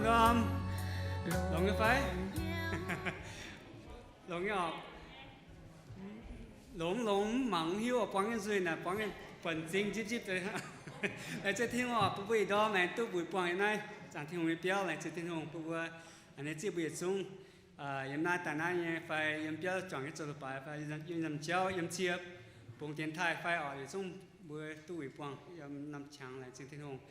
Longx nyei fai? Longx nyei oc. Longx, longx mv mangc mv hiuv oc, buangv nyei nzuih naaic, buangv nyei buonc m'zing njipv njipv deix. Laengz zingh Tin-Hungh oc, bun mbuo ih ndorm aengx duqv mbuic buangh yiem naaiv zaangc Tin-Hungh nyei biauv. Laengz zingh Tin-Hungh bun mbuo, aa, ninh zieqv mbuo yietc zungv, aa, yiem naaiv daaih naaiv nyei fai yiem biauv juangc nyei zoux leiz-baaix fai yiem nzamc jauv, yiem cie, bungx dienx taaih fai oc, yietc zungv mbuo duqv mbuic buangh yiem norm qangx. Laengz zingh Tin-Hungh.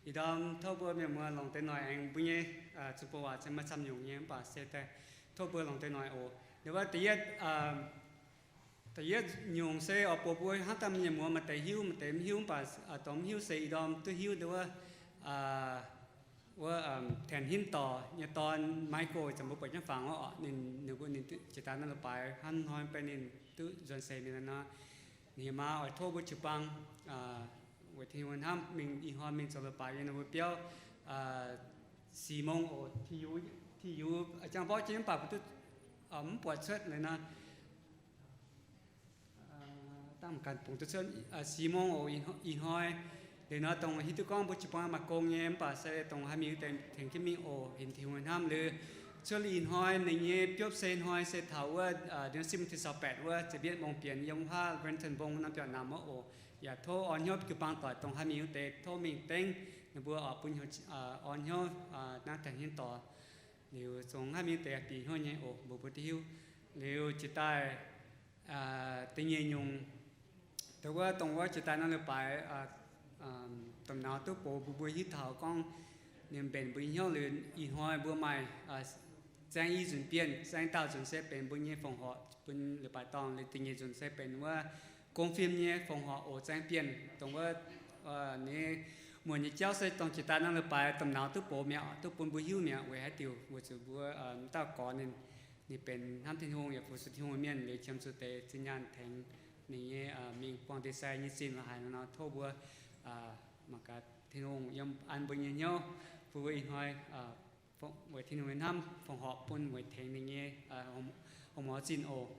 Ih ndorm tov mbuo mienh muoz longc deix noic aengx mbuo nyei, aa, zuqc buoz waac cingx maaih camv nyungc nyei mv baac se daaih tov mbuo longc deix noic oc. Liuz wuov da'yietv, aa, da'yietv nyungc se oix bun mbuo hnangv daaih mienh muoz maaih deix hiuv, maaih deix mv hiuv mv baac, aa, dongh mv hiuv se ih ndorm duqv hiuv deix wuov, aa, wuov, aa, Tengx Hinv Dorc nyei dorn Michael, zanc mbuo buatc jienv fangx wuov oc, ninh, ninh mbuo ninh jiex daaih naaiv leiz-baaix hnangv hnoi beiv ninh duqv nzuonx seix mingh nor, ninh maa oix tov mbuo jiu-baang, aa, weic Tin-Hungh hnamv mingh ih hnoi mingh zoux leiz-baaix yiem ninh mbuo biauv, aa, Simon oc, Ti Yu, Ti Yu, aa, jangx mborqv jienv mv baac mbuo duqv, aa, mv buatc cuotv liuz nor. Dangh ganh bungx duqv cuotv, aa, Simon oc, ih hnoi, liuz nor dongh hiuv duqv gorngv mbuo jiu-baang maaih gong nyei mv baac se dongh haih mingh wuov deix tengx jienv mingh oc, hinc Tin-Hungh hnamv liuz. Cuotv liuz ih hnoi ninh nyei biopv se hnoi se taux wuov, aa, dien siv mingh tin sau baeqc wuov, ziepc yietv mong bienx yiem wuov haav Wellington mbong norm biauv namx wuov oc. Yaac tov orn hnyouv jiu-baang doic dongh haih mingh wuov deix tov mingh dengv ninh mbuo oc, bun, aa, orn hnyouv, aa, naaiv Tengx Hinv Dorc. Liuz zungv haih mingh wuov deix bieqc hnyouv nyei oc, mbuox mbuo duqv hiuv. Liuz jiex daaih, aa, da'nyeic nyungc, dongh wuov, dongh wuov jiex daaih norm leiz-baaix, aa, aa, domh nauz duqv box mbuo, mbuo hiuv taux gorngv ninh mbenc mbuo nyei hnyouv liuz, ih hnoi mbuo maaih, aa, zaeng i nzunc bienh, zaeng daauh nzunc se benx mbuo nyei fongc horc bun leiz-baaix dorngh. Liuz da'nyeic nzunc se benx wuov gong fim nyei fongc horc oc, zaeng bienh. Dongh wuov, aa, ninh muonc nyei jauv se dongh jiex daaih norm leiz-baaix domh nauz duqv box mi'aqv, duqv bun mbuo hiuv mi'aqv weic haaix diuc, weic zuqc mbuo, aa, m'dauh gorx ninh, ninh benx hnamv Tin-Hungh yaac fu-sux Tin-Hungh mienh liuz qiemx zuqc deix zinh nyaanh tengx ninh nyei, aa, mingh buangh ndie-sai nyei zinh la'haaix nor, tov mbuo, aa, mangc gaax Tin-Hungh yiem an mbuo nyei hnyouv, bun mbuo ih hnoi, aa, weic Tin-Hungh nyei hnamv fongc horc bun weic tengx ninh nyei, aa, hungh mor zinh oc.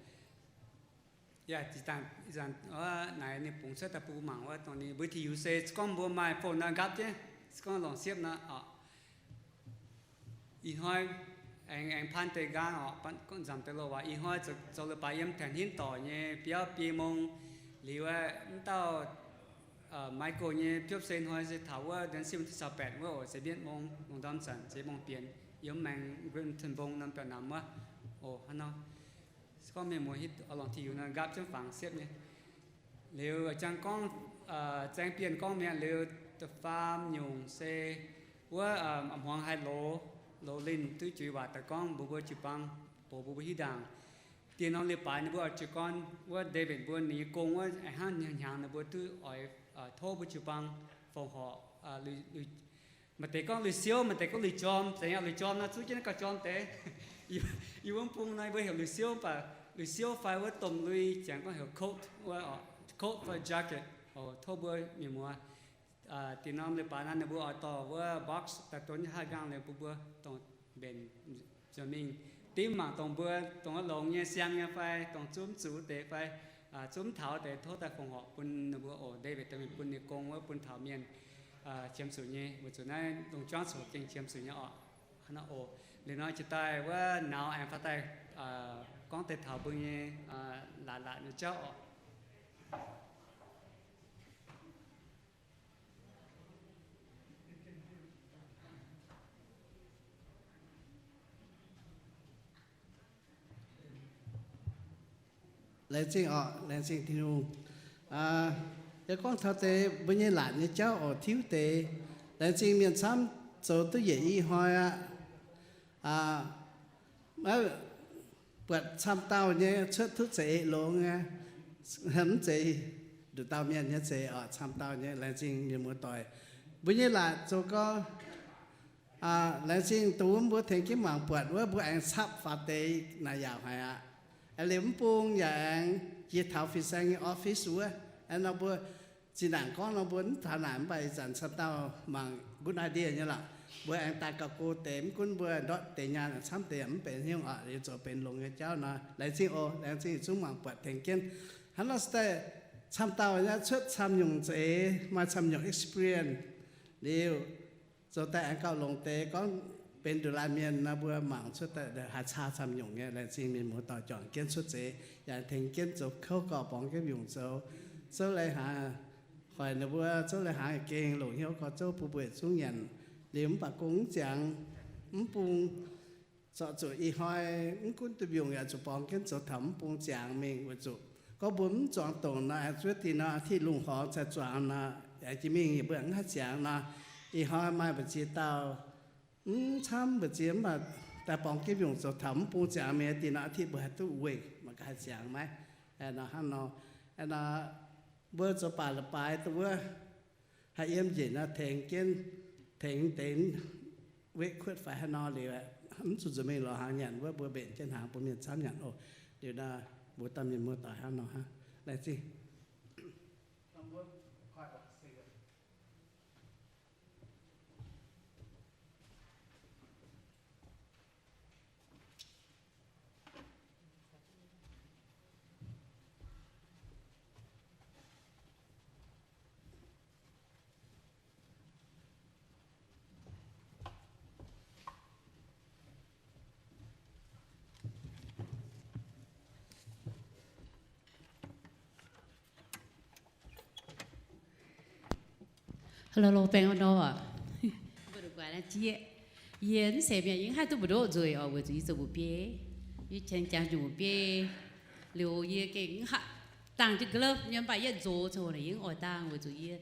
Yaac zinh ndaangc, ih zanc wuov naaic ninh bungx cuotv daaih bun mbuo mangc wuov, dongh ninh mbuo Ti Yu se gorngv mbuo maaih phone nor nqaapv jienv, se gorngv longc siepv nor oc. Ih hnoi aengx, aengx paan deix nqaang oc, nzamc deix loz-waac. Ih hnoi zoux, zoux leiz-baaix yiem Tengx Hinv Dorc nyei biauv biei mong. Liuz wuov, m'dauh, aa, Michael nyei biopv se hnoi se taux wuov dien siv mingh tin sau baeqc wuov oc, ziepc yietv mong, lungh ndorm zanc ziepc mong bienx, yiem maengx Wellington mbong norm biauv namx wuov oc. Hnangv nor, se gorngv mienh muoz hiuv longc Ti Yu nor nqaapv jienv fangx siepv nyei. Liuz jangx gorngv, aa, zaeng bienh gorngv mi'aqv. Liuz da'faam nyungc se wuov, aa, a'hmuangx haih loz, loz linh duqv juix waac daaih gorngv mbuox mbuo jiu-baang, box mbuo mbuo hiuv ndaangc. Dieh norm leiz-baaix ninh mbuo oix jiez gorn wuov David mbuo ninh nyei gong wuov, aa, hnangv hnyangx ninh mbuo duqv oix, aa, tov mbuo jiu-baang fongc horc, aa, maaih deix gorngv lui-siouv, maaih deix gorngv lui-jorm. Zeiz nyei, lui-jorm nor zuqv jienv naaiv gauh jorm deix. Yie mbuo mv bung nor mbuo heuc lui-siouv, mv baac lui-siouv fai wuov domh lui jangx gorngv heuc coat, wuov coat fai jacket. Oc, tov mbuo mienh muoz, aa, dieh norm leiz-baaix nor ninh mbuo oix dorh wuov box daaih donv nyei haih nqaang liuz bun mbuo dongh mbenc nzuonx mingh dimv mangc dongh mbuo dongh wuov longx nyei siang nyei fai dongh zunv zuqc deix fai, aa, zunv taux deix tov daaih fongc horc bun ninh mbuo oc. David daaih mingh bun ninh gong wuov bun taux mienh, aa, qiemx zuqc nyei, weic zuqc naaiv lungh juangv coc gengh qiemx zuqc nyei oc. Hnangv naaiv oc. Liuz nor jiex daaih wuov nauz aengx faaux daaih, aa, gorngv deix taux mbuo nyei, aa, laatc laatc nyei jauv oc. Laengz zingh oc, laengz zingh Tin-Hungh. Yie gorngv taux deix mbuo nyei laatc nyei jauv oc, tiuv deix. Laengz zingh mienh camv zoux duqv yietc i hnoi aqv. Maiv buatc camv dauh nyei cuotv tov za'eix longx nyei, mv zeiz nduqc dauh mienh nyei za'eix oc, camv dauh nyei. Laengz zingh mienh muoz-doic. Mbuo nyei laatc zoux gau, laengz zingh dongh wuov mbuo tengx jienv mangc buatc wuov, mbuo aengx capv faaux deix naaic yaauc haic aqv. Aengx liuz mv bung yaac aengx jiex taux fin-saeng nyei office wuov. Aengx nor mbuo zinh ndaangc gorngv nor mbuo mv taux naaic, mv baac ih zanc camv dauh mangc good idea nyei lorqc. Mbuo aengx daaih gauh go deix, mv gunv mbuo ndortv deix nyaanh camv deix yaac mv benx haaix nyungc oc, liuz zoux benx longx nyei jauv nor. Laengz zingh oc, laengz zingh zungv mangc buatc tengx jienv. Hnangv nor se daaih camv dauh nyei cuotv camv nyungc za'eix, maaih camv nyungc experience liuz, zoux daaih aengx gauh longx deix gorngv benx nduqc laanh mienh nor, mbuo mangc cuotv daaih haaix caa camv nyungc nyei. Laengz zingh mienh muoz-doic juangc jienv cuotv seix, yaac tengx jienv zoux kouv gauh borngz jienv mbiungc zoux, zouv leiz-hnaangx, hoic ninh mbuo zouv leiz-hnaangx yaac gengh longc hnyouv gorx zouv bun mbuo yietc zungv nyanc. Liuz mv baac gong mv ziangx, mv bung zorqv zuqc ih hnoi mv gunv duih mbiungc yaac zuqc borngz jienv zoux taux mv bung ziangx mingh weic zuqc gorngv mbuo mv zuangx dongc nor, zuov dingh nor, aa, tiv lungh horngz cai zuangx nor, yaac jiex mingh yie mbuo mv haih ziangx nor. Ih hnoi maaih mbu'ziex dauh mv camv mbu'ziex mv baac daaih borngz jienv mbiungc zoux taux mv bung ziangx mingh dingh nor, aa, tiv mbuo haih duqv weih mangc gaax haih ziangx maiv. Nor hnangv nor, nor mbuo zoux baac la'baaix dongh wuov haih yiem njiec nor tengx jienv, tengx deix wetv kuotv faix haaix nor liuz, mv zuqc nzuonx mingh lorz hnaangx nyanc wuov, mbuo mbenc jienv hnaangx bun mienh camv nyanc oc. Liuz nor, mbuo dauh mienh muoz-doic hnangv nor hnangv. Laengz zingh. Hello, hello, baengh orn nor oc. Mbuo ndongc guaix naaiv jieqv. Yie mv seix mienh yie mv haih duqv mbu'ndoqv nzueic oc, weic zuqc yie zoux mbu'biei. Yie qiemx jangx nyungc mbu'biei. Liuz yie gengh mv haih dangh jienv glopv nyei, mv baac yie nzox coux naaic yie mv oix dangh, weic zuqc yie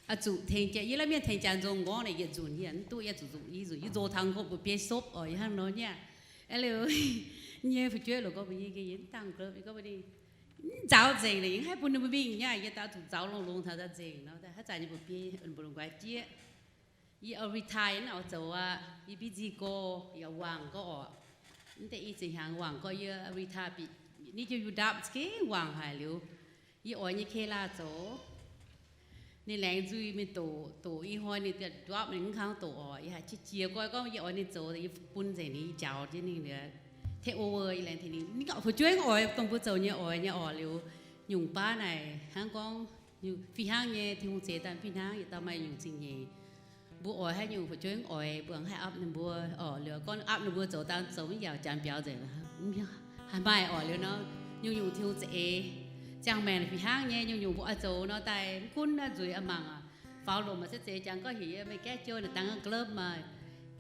oix zuqc tengx jaax, yie la'mienh tengx jaax nzong nqorngv naaic yietc nzunc yie mv duqv, yie zuqc nzuqc, yie zuqc, yie nzox taux nqopv mbu'biei sopv oc, yie hnangv nor nyei. Aa, liuz nyei fu'jueiv lorqc gorngv mbuox yie gengh yie mv dangh glopv, yie gorngv mbuox ninh, mv nzaaux nzengc naaic yie mv haih bun ninh mbuo mingh nyei, yie daaih zuqc nzaaux longx-longx taux daaih nzengc nor, daaih haaix zanc nyei mbu'biei, mbu'ndongx guaix jieqv. Yie oix retire, yie oix zoux aqv. Yie busy go, yie wangc gorqv oc. Mv deix i ziex hnyangx wangc gorqv yie retire bieqc, ni jiu yu ndapv za'gengh wangc haic liuz, yie oix nyei kei laaih zoux. Ninh laengz nzuih mingh doqc, doqc i hnoi ninh ndapv ninh mv kangv doqc oc. Yie haiz qiex jiez gorx gorngv yie oix ninh zoux, yie bun nzengc ninh, yie njaaux jienv ninh liuz, take over, yie laengz tengx ninh. Ninh gorngv fu'jueiv mv oix dongh mbuo zoux nyei, oix nyei oc. Liuz nyungc baav naaic hnangv gorngv fih hnangv nyei, Tin-Hungh zeix daaih fih hnangv, yietc dauh maaih nyungc zingh nyeic. Mbuo oix haaix nyungc fu'jueiv mv oix, mbuo mv haih opv ninh mbuo oc. Liuz gorngv opv ninh mbuo zoux dangh zoux mv yaac janx biaux nzengc, haih maaih oc. Liuz nor, nyungc-nyungc Tin-Hungh za'eix, ziangh maengc fih hnangv nyei. Nyungc-nyungc mbuo oix zoux nor daaih mv gunv naaiv nzueic aqv mangc aqv. Faaux lomc maaih se zeix jangx gorngv heuc yie meih gaeqv jienv naaic dangh ga'lopv maaih.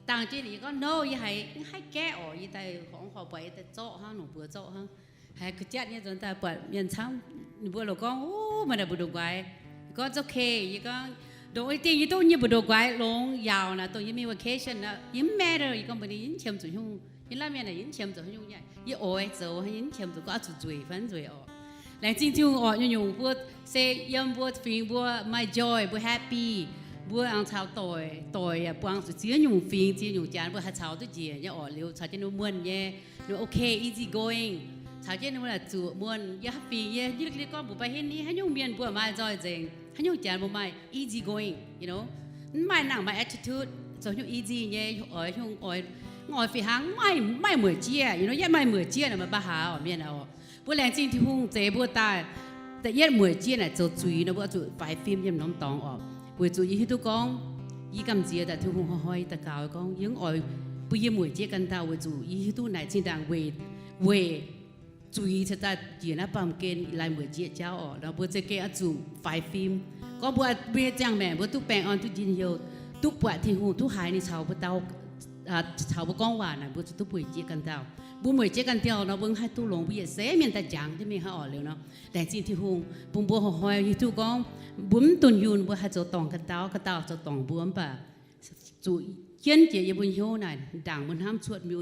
Dangh jienv naaic yie gorngv no, yie haiz mv haih gaeqv oc. Yie daaih horngz horc buatc yie daaih zorqv hnangv, longc buoz zorqv hnangv. Haiz ga'jatv nyei nzuonx daaih buatc mienh camv, ninh mbuo lorqc gorngv, Ov, maaih naaic mbu'ndongx guaix. Yie gorngv, It's okay. Yie gorngv, Ndongc wuov dingh yie duqv nyei mbu'ndongx guaix longx yaauc naaic, dongh yie mingh vacation naaic, yie mv matter. Yie gorngv mbuox ninh, yie mv qiemx zuqc nyungc, yie laanh mienh naaic yie mv qiemx zuqc nyungc, yie oix zoux, yie mv qiemx zuqc gorngv oix zuqc nzueic fai mv nzueic oc. Laengz zingh Tin-Hungh oc. Nyungc-nyungc mbuo se yiem mbuo fingx mbuo maaih joy, mbuo happy, mbuo aengx caux doic, doic yaac buangh zuqc ziex nyungc fingx, ziex nyungc janx, mbuo haih caux duqv njiec nyei oc. Liuz caux jienv ninh mbuo muonh nyei, ninh mbuo okay, easy going. Caux jienv ninh mbuo naaic zuqc muonh. Yie haaix fingx yie, yie gorngv mbuox baac henv ni, haaix nyungc mienh mbuo maaih nzoih nzengc, haaix nyungc janx mbuo maaih easy going, you know, mv maaih nangc maaih attitude, zoux nyungc easy nyei, oix nyungc oix, mv oix fih hnangv, maaih, maaih mueic jieqv, you know, yie maaih mueic jieqv naaic maaih mbuo haaix oc, mienh oc. Mbuo laengz zingh Tin-Hungh zeix mbuo daaih. Da'yietv mueic jieqv naaic zoux zuiz nor, mbuo oix zuqc faix fim yiem norm dorngx oc. Weic zuqc yie hiuv duqv gorngv, yie gamh nziex daaih Tin-Hungh hnoi-hnoi yie daux gaux gorngv, yie mv oix bun yie mueic jieqv ganh dauh, weic zuqc yie hiuv duqv naaic zinh ndaangc weic, weic zuiz cingx daaih njiec naaiv baamh gen laanh mueic jieqv jauv oc. Nor mbuo za'gengh oix zuqc faix fim. Gorngv mbuo, mbuo nyei ziangh maengc mbuo duqv baengh orn, duqv njien-youh, duqv buatc Tin-Hungh, duqv haiz ninh caux mbuo dau, caux mbuo gorngv waac naaic, mbuo zuqc duqv mueic jieqv ganh dauh. Mbuo mueic jieqv ganh dauh nor, mbuo mv haih duqv longx, mbuo yietc seix mienh daaih jangx jienv mingh hnangv oc. Liuz nor, laengz zingh Tin-Hungh bun mbuo hnoi-hnoi hiuv duqv gorngv mbuo mv dunh yunh, mbuo haih zoux dorngc ganh dauh, ganh dauh zoux dorngc mbuo, mv baac zuqc jienv jiex yiem mbuo hnyouv naaic, ndaangc mbuo hnamv cuotv mbuo,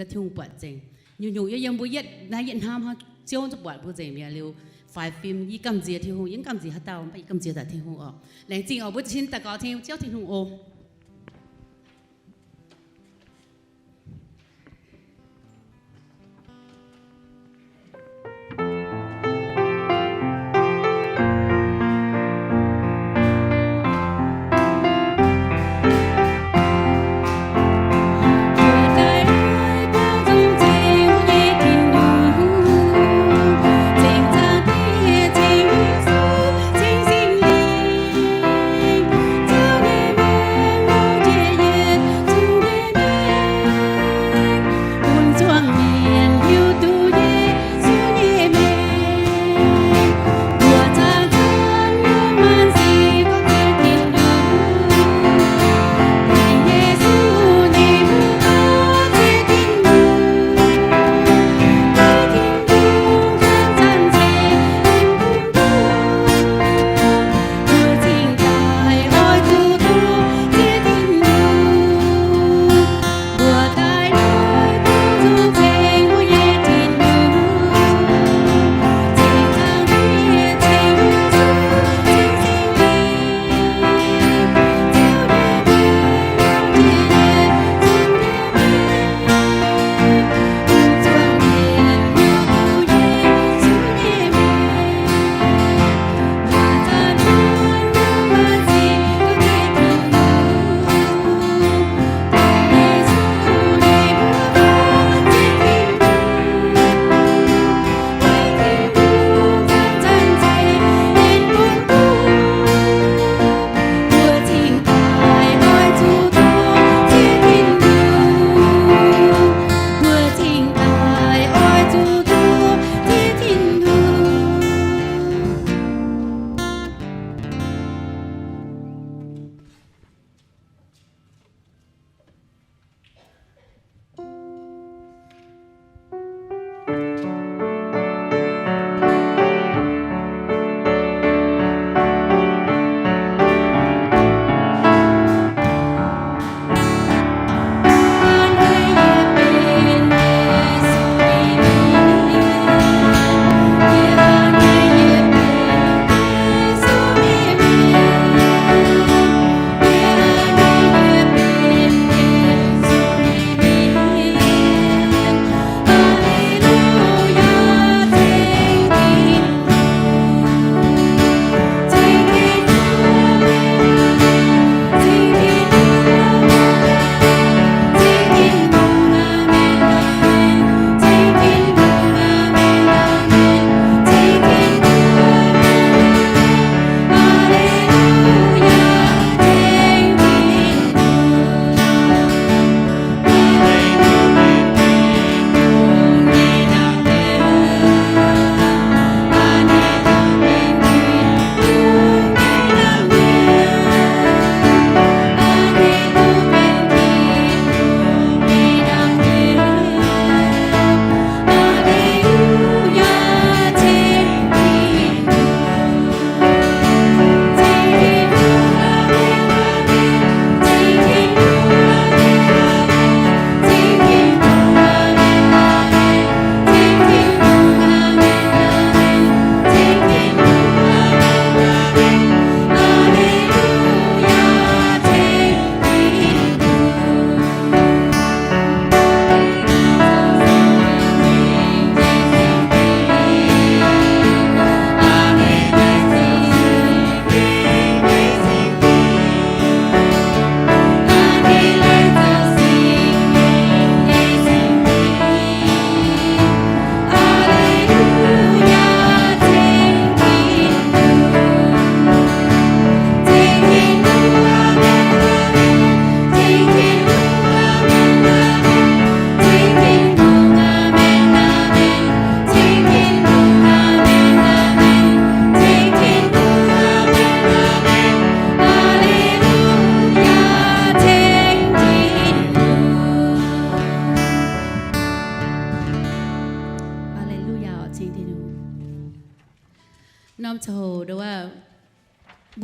Tin-Hungh buatc nzengc. Nyungc-nyungc yiem mbuo yietv naaiv yietv hnamv hnangv, Ziouv zuqc buatc mbuo nzengc mi'aqv. Liuz faix fim, yie gamh nziex Tin-Hungh, yie mv gamh nziex haaix dauh, mv baac yie gamh nziex daaih Tin-Hungh oc. Laengz zingh oc, mbuo za'gengh daux gaux Tin-Hungh, Ziouv Tin-Hungh oc.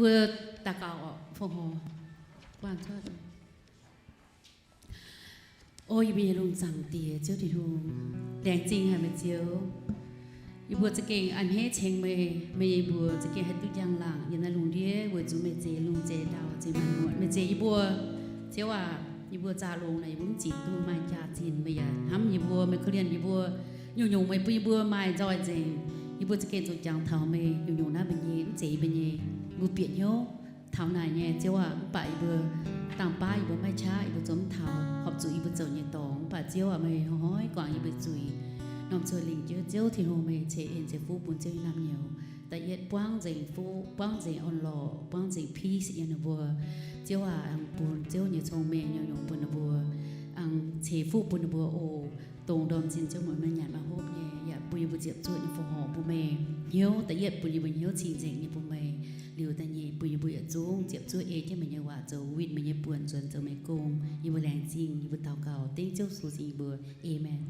Mbuo daux gaux orqc, fongc horc. O yie mbuo nyei lungh zaangc Diex, Ziouv Tin-Hungh, laengz zingh haic meih Ziouv. Yie mbuo za'gengh a'hneiv ceng meih, meih yie mbuo za'gengh haih duqv njang-laangc yiem naaiv lungh ndiev weic zuqc meih zeix lungh zeix ndau zeix maanc muotc. Meih zeix yie mbuo, Ziouv aac, yie mbuo zaah longx naaic yie mbuo mv ziqc duqv maaih jaax-zinh, meih yaac hnamv yie mbuo, meih korv-lienh yie mbuo. Nyungc-nyungc meih bun yie mbuo maaih nzoih nzengc, yie mbuo za'gengh zuqc jangx taux meih. Nyungc-nyungc naaiv meih nyei, mv zeiz yie mbuo nyei. Mbuo bieqc hnyouv taux naaic nyei, Ziouv aac, mv baac yie mbuo dangh baav yie mbuo maiv qaqv, yie mbuo zungv mv taux horpc zuqc yie mbuo zoux nyei dorngx. Mv baac Ziouv aac, meih hnoi-hnoi guangc yie mbuo zuiz, norm zueiz lingc jienv Ziouv Tin-Hungh, meih ceix en ceix fuqv bun Ziouv nyei naamh nyouz. Da'yietv buangv nzengc fuqv, buangv nzengc orn-lorqc, buangv nzengc peace yiem ninh mbuo. Ziouv aac, aengx bun Ziouv nyei cong-mengh nyungc-nyungc bun ninh mbuo, aengx ceix fuqv bun ninh mbuo oc. Dongh ndorm zinh Ziouv muonz maaih nyanc maaih hopv nyei, yaac bun yie mbuo ziepc zuoqv nyei fongc horc bun meih. Hnyouv da'yietv bun yie mbuo hnyouv cing-nzengc nyei bun meih. Liuz da'nyeic bun yie mbuo yietc zungv ziepc zuoqv ei jienv meih nyei waac zoux, winh meih nyei buonc, nzuonx zoux meih gong. Yie mbuo laengz zingh, yie mbuo daux gaux dengv Ziouv Yesu nyei mbuox. Aamen.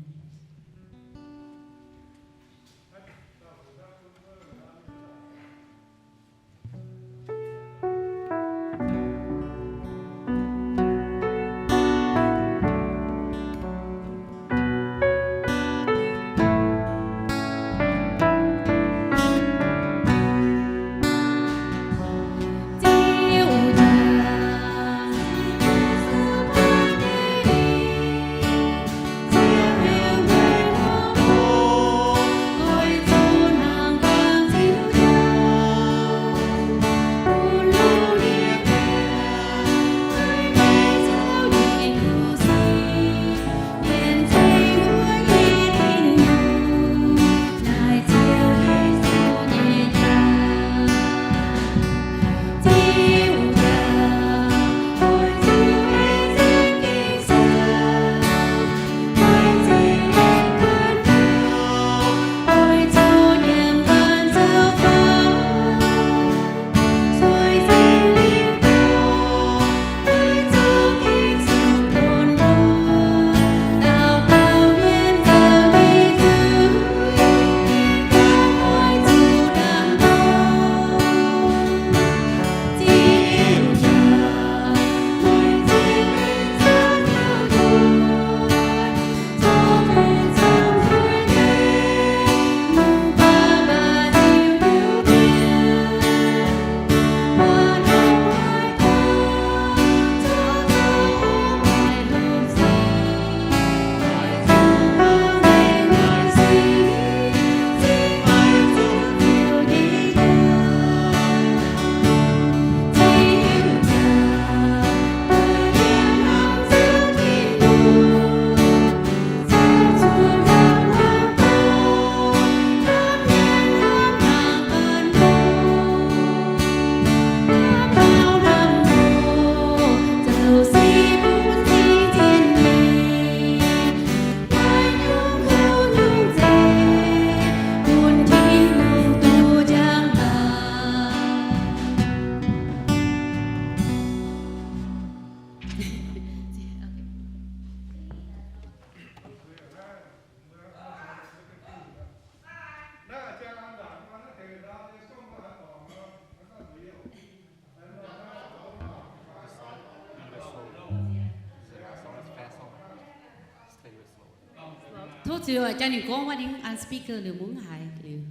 Tov ziux jaa ninh gorngv wuov ninh an speaker liuz mungv haaix liuz.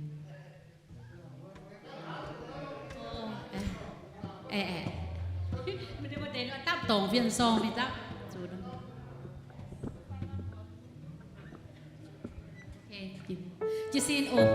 Aeqv, aeqv, dapv dorngc fien sorng mingh dapv. Jiez sin oc.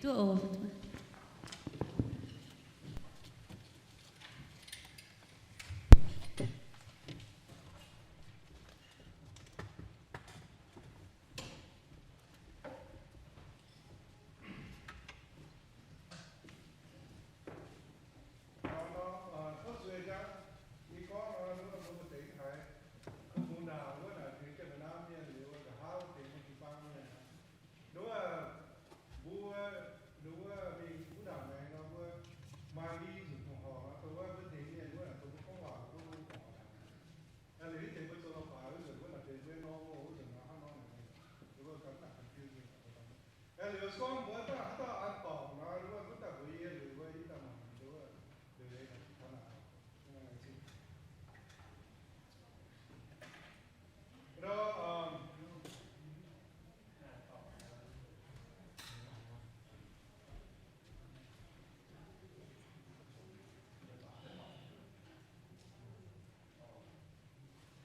Duqv oc. Nduov, nduov mingh wuov ndaangc maengx nor, mbuo maaih i nzunc fongc horc nor, dongh wuov mbuo tengx mienh wuov naaic, dongh mbuo gorngv waac mbuo mv horc. Liuz hitv deix mbuo zoux la'faaix wuov nzunc wuov naaic, deix mbuo norm wuov nzunc nor hnangv nor naaic, dongh wuov ganh mv daaih confuse. Liuz se gorngv mbuo daaih haaix dauh an dorngc nor, dongh wuov gunv daaih mbuox yie liuz wuov, yie daaih mangc dongh wuov liuz leiz naaic taux naaic.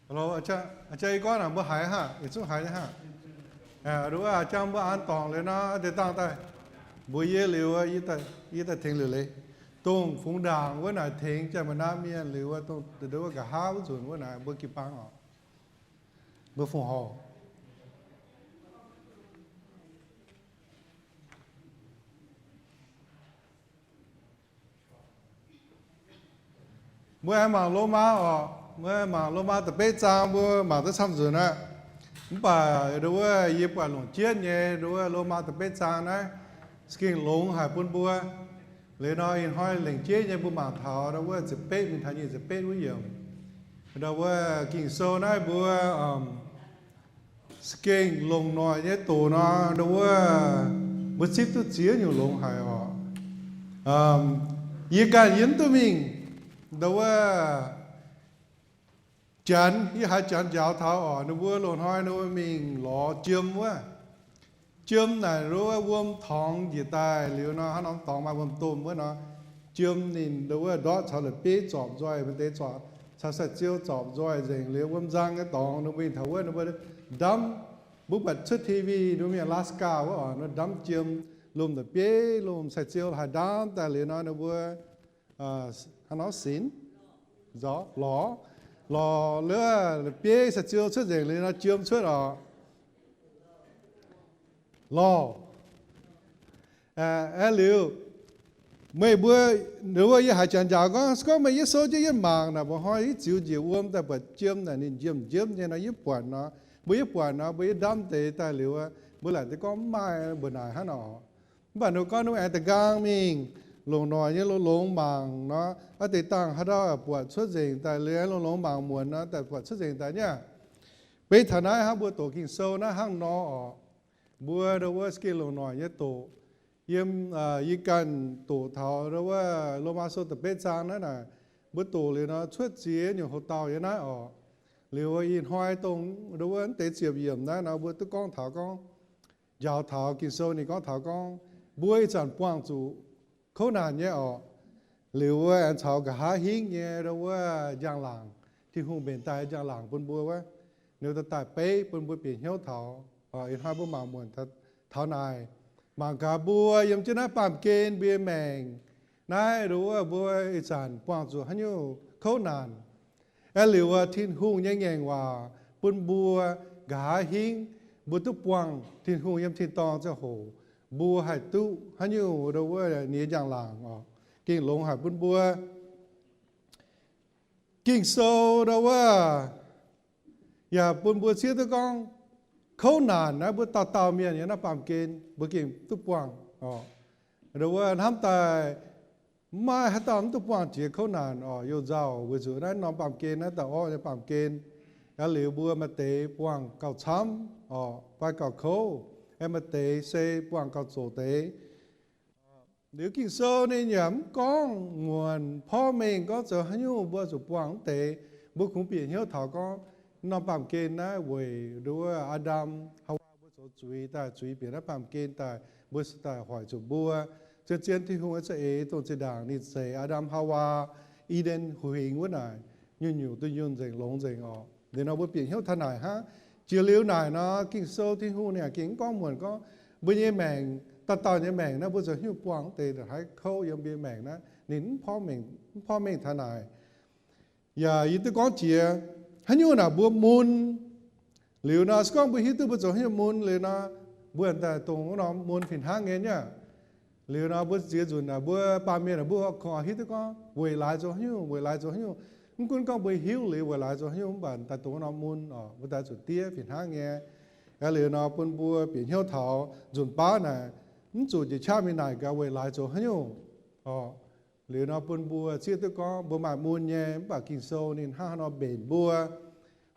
Hello, aa, aa, yie gorngv naaic mbuo haiz hnangv, yietc zungv haiz nyei hnangv. Aa, wuov aa, jang mbuo an dorngc liuz nor, deix dangh daaih mbuox yie liuz, yie daaih tengx liuz leiz. Dongh fungx ndaangc wuov naaic tengx jang maaih naaiv mienh liuz wuov, dongh wuov nqa'haav wuov nzunc wuov naaic mbuo jiu-baang oc, mbuo fongc horc. Mbuo aengx mangc Lomaa oc. Mbuo mangc Lomaa da'betv zaang, mbuo mangc duqv camv nzunc aqv. Mv baac dongh wuov yie buatc longc jienv nyei dongh wuov Lomaa da'betv zaang naaiv, za'gengh longx haic bun mbuo. Liuz nor ih hnoi lengc jeiv nyei mbuo mangc taux dongh wuov ziepc betv mingh taux nyic ziepc betv wuov yiemc. Dongh wuov Ging-Sou naaiv mbuo za'gengh longc noic nyei doqc nor, dongh wuov mbuo zipv duqv ziex nyungc longx haic oc. Yie ganh yie mv duqv mingh, dongh wuov Janx, yie haiz Janx njaaux taux oc, ninh mbuo loz-hnoi ninh mbuo mingh lorz jiem wuov. Jiem naaic dongh wuov wuom torngx njiec daaih liuz nor, hnangv norm dorngx maaih wuom-domh wuov nor, jiem ninh dongh wuov ndortv caux la'bieiv zorpc nzoih, maaih deix zorpc caux sai-ziou zorpc nzoih nzengc liuz, wuom nzang nyei dorngx ninh mbuo mingh taux wuov ninh mbuo ndamv, mbuo buatc cuotv T V ninh mbuo mingh Alaska wuov oc, ninh ndamv jiem lomh la'bieiv lomh sai-ziou haih ndamv daaih liuz nor ninh mbuo hnangv nor sinx, lorz, lorz la'bieiv sai-ziou cuotv nzengc liuz nor jiem cuotv oc. Lorz, aeqv, liuz meih mbuo, wuov yie haiz Janx njaaux gorngv, se gorngv meih yie sou jienv yie mangc naaic, mba'hnoi yie ziux njiec wuom daaih buatc jiem naaic ninh njiemv njiemv nyei nor yie buatc nor, mbuo yie buatc nor mbuo yie ndamv deix daaih liuz, mbuo laaic deix gorngv mv maaih mbuo naaic hnangv nor. Mv baac ninh gorngv ninh aengx da'nqaang mingh longc noic nyei longx-longx mangc nor, aa, deix dangh haaix dauh buatc cuotv nzengc daaih liuz, longx-longx mangc muonc nor, daaih buatc cuotv nzengc daaih nyei. Beiv taux naaiv hnangv mbuo doqc Ging-Sou naaiv hnangv nor oc. Mbuo ndau wuov za'gengh longc noic nyei doqc. Yiem, yie ganh doqc taux ndau wuov Lomaa Sou da'betv zaang naaiv naaic, mbuo doqc liuz nor cuotv ziex nyungc houx-dauh nyei naaiv oc. Liuz ih hnoi dongh ndau wuov deix ziepc yiemc naaiv nor mbuo duqv gorngv taux gorngv, njaaux taux Ging-Sou ninh gorngv taux gorngv, mbuo ih zanc buangh zuqc kouv naanc nyei oc. Liuz wuov aengx caux nqa'haav hingv nyei ndau wuov njang-laangc, Tin-Hungh mbenc daaih njang-laangc bun mbuo wuov, ninh daaih daaih beiv bun mbuo bieqc hnyouv taux. Ih hnoi mbuo mangc muonc taux naaic, mangc gaax mbuo yiem jienv naaiv baamh gen mbuo nyei maengc naaiv ndau wuov mbuo ih zanc buangh zuqc haaix nyungc kouv naanc. Aeqv, liuz wuov Tin-Hungh nyei ngaengc waac bun mbuo nqa'haav hingv, mbuo duqv buangh Tin-Hungh yiem tin-dorngh ziangh hoc, mbuo haih duqv haaix nyungc ndau wuov ninh nyei njang-laangc oc. Gengh longx haic bun mbuo. Ging-Sou ndau wuov yaac bun mbuo zieqv duqv gorngv, kouv naanc naaiv mbuo dauh dauh mienh yiem naaiv baamh gen mbuo gengh duqv buangh oc. Ndau wuov hnamv daaih maiv maaih haaix dauh mv duqv buangh jiex kouv naanc oc. Youh nzauh weic zuqc naaiv norm baamh gen naaiv daaih orqv nyei baamh gen. Aa, liuz mbuo maaih deix buangh gauh camv oc, fai gauh kouv. Aeqv, maaih deix se buangh gauh zoqc deix. Liuz Ging-Sou ninh yaac mv gorngv muonc porv mengh gorngv zoux haaix nyungc mbuo zuqc buangh mv deix. Mbuo kungx bieqc hnyouv taux gorngv norm baamh gen naaiv weic ndau wuov Aa^ndam Haawaa mbuo zoux zuiz daaih, zuiz bieqc naaiv baamh gen daaih, mbuo se daaih hoic zuqc mbuo. Zien-zien Tin-Hungh za'eix dongh zinh ndaangc ninh zeix Aa^ndam Haawaa, I^nden Huingx wuov naaic, nyungc-nyungc duqv nyunc nzengc longx nzengc oc. Liuz nor mbuo bieqc hnyouv taux naaic hnangv. Jiex liuz naaic nor Ging-Sou Tin-Hungh ninh yaac gengh mv gorngv muonc gorngv mbuo nyei maengc dauh dauh nyei maengc naaiv mbuo zoux haaix nyungc buangh deix ndongc haaix kouv yiem mbuo nyei maengc naaiv, ninh mv porv mengh, mv porv mengh taux naaic. Yaac yie duqv gorngv jiex, haaix nyungc naaic mbuo mun, liuz nor se gorngv mbuo hiuv duqv mbuo zoux haaix nyungc mun liuz nor, mbuo daaih dongh wuov norm mun fih hnangv nyei nyei. Liuz nor mbuo ziex nzunc naaic mbuo baamh mienh naaic mbuo kungx hiuv duqv gorngv weic laaix zoux haaix nyungc, weic laaix zoux haaix nyungc. Mv gunv gorngv mbuo hiuv liuz weic laaix zoux haaix nyungc, mv baac daaih dongh wuov norm mun oc, mbuo daaih zuqc diev fih hnangv nyei. Aa, liuz nor bun mbuo bieqc hnyouv taux nzunc baav naaic, mv zuqc njiec qaqv mingh naaic gaax weic laaix zoux haaix nyungc oc. Liuz nor bun mbuo zieqv duqv gorngv mbuo maaih mun nyei, mv baac Ging-Sou ninh hnangv haaix nor mbenc mbuo,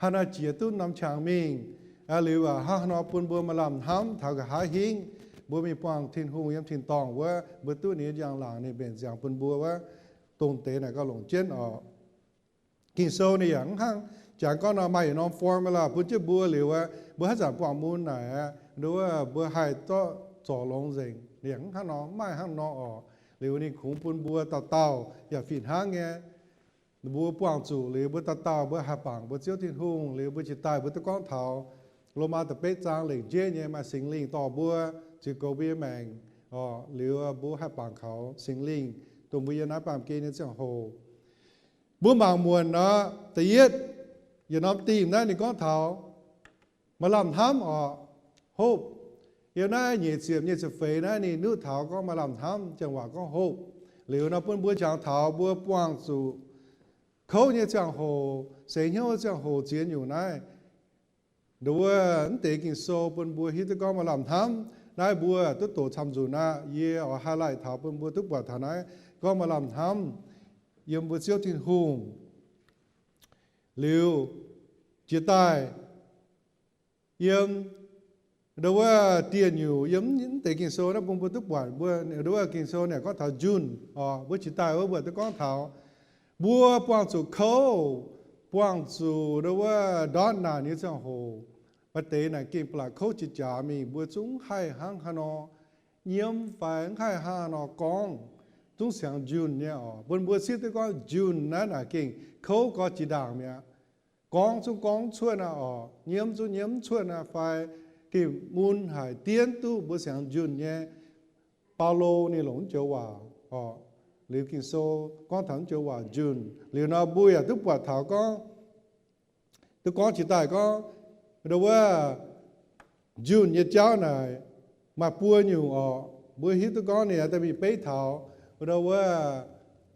haaix nor jiex duqv norm qangx mingh. Aa, liuz aac hnangv haaix nor bun mbuo maaih lamh hnamv taux nqa'haav hingv mbuo mingh buangh Tin-Hungh yiem tin-dorngh wuov, mbuo duqv ninh nyei njang-laangc ninh mbenc nziangx bun mbuo wuov, dongh deix naaic gauh longc jienv oc. Ging-Sou ninh yaac mv hnangv jangx gorngv nor maaih yietc norm formula bun jienv mbuo liuz aqv, mbuo haaix zanc buangh mun naaic aqv, nduov mbuo haih zorc, zorc longx nzengc. Ninh yaac mv hnangv nor, mv maaih hnangv nor oc. Liuz ninh kungx bun mbuo dauh dauh yaac fih hnangv nyei. Mbuo buangh zuqc liuz mbuo dauh dauh mbuo haih bangc mbuo Ziouv Tin-Hungh, liuz mbuo jiex daaih mbuo duqv gorngv taux Lomaa da'betv zaang lengc jeiv nyei maaih Singx Lingh dorh mbuo, ziux goux mbuo nyei maengc oc. Liuz mbuo haih bangc kaux Singx Lingh dongh mbuo yiem naaiv baamh gen nyei ziangh hoc. Mbuo mangc muonc nor, da'yietv, yietc norm dimh naaiv ninh gorngv taux maaih lamh hnamv oc, hope. Yiem naaiv nyeic ziepc, nyeic ziepc feix naaiv ninh nuqv taux gorngv maaih lamh hnamv, janx waac gorngv hope. Liuz nor bun mbuo jangx taux mbuo buangh zuqc kouv nyei ziangh hoc, seix hnyouv ziangh hoc ziex nyungc naaiv. Nduov mv deix Ging-Sou bun mbuo hiuv duqv gorngv maaih lamh hnamv naaiv mbuo duqv doqc camv nzunc aqv. Yie oix highlight taux bun mbuo duqv buatc taux naaiv gorngv maaih lamh hnamv yiem mbuo Ziouv Tin-Hungh. Liuz jiex daaih yiem nduov wuov dieh nyungc yiem mv deix Ging-Sou naaiv bun mbuo duqv buatc mbuo nduov wuov Ging-Sou naaic gorngv taux June oc, mbuo jiex daaih wuov mbuo duqv gorngv taux mbuo buangh zuqc kouv, buangh zuqc nduov wuov ndortv naanc nyei ziangh hoc. Maaih deix naaic gengh ba'laqc kouv jiex jaax mingh, mbuo zungv mv haih hnangv haaix nor nyiemv fai mv haih hnangv haaix nor gorngv, zungv siangx njunh nyei oc. Bun mbuo sieqv duqv gorngv njunh naaiv naaic gengh kouv gorx jiex ndaangc mi'aqv. Gorngv zungv gorngv cuotv aqv oc, nyiemv zungv nyiemv cuotv aqv fai gengh mun haic dienv duqv mbuo siangx njunh nyei. Baulo ninh longc naaiv joux waac oc. Liuz Ging-Sou gorngv taux naaiv joux waac njunh. Liuz nor mbuo yaac duqv buatc taux gorngv, duqv gorngv jiex daaih gorngv, nduov wuov njunh nyei jauv naaic maaih buo nyungc oc. Mbuo hiuv duqv gorngv ninh daaih mingh beiv taux nduov wuov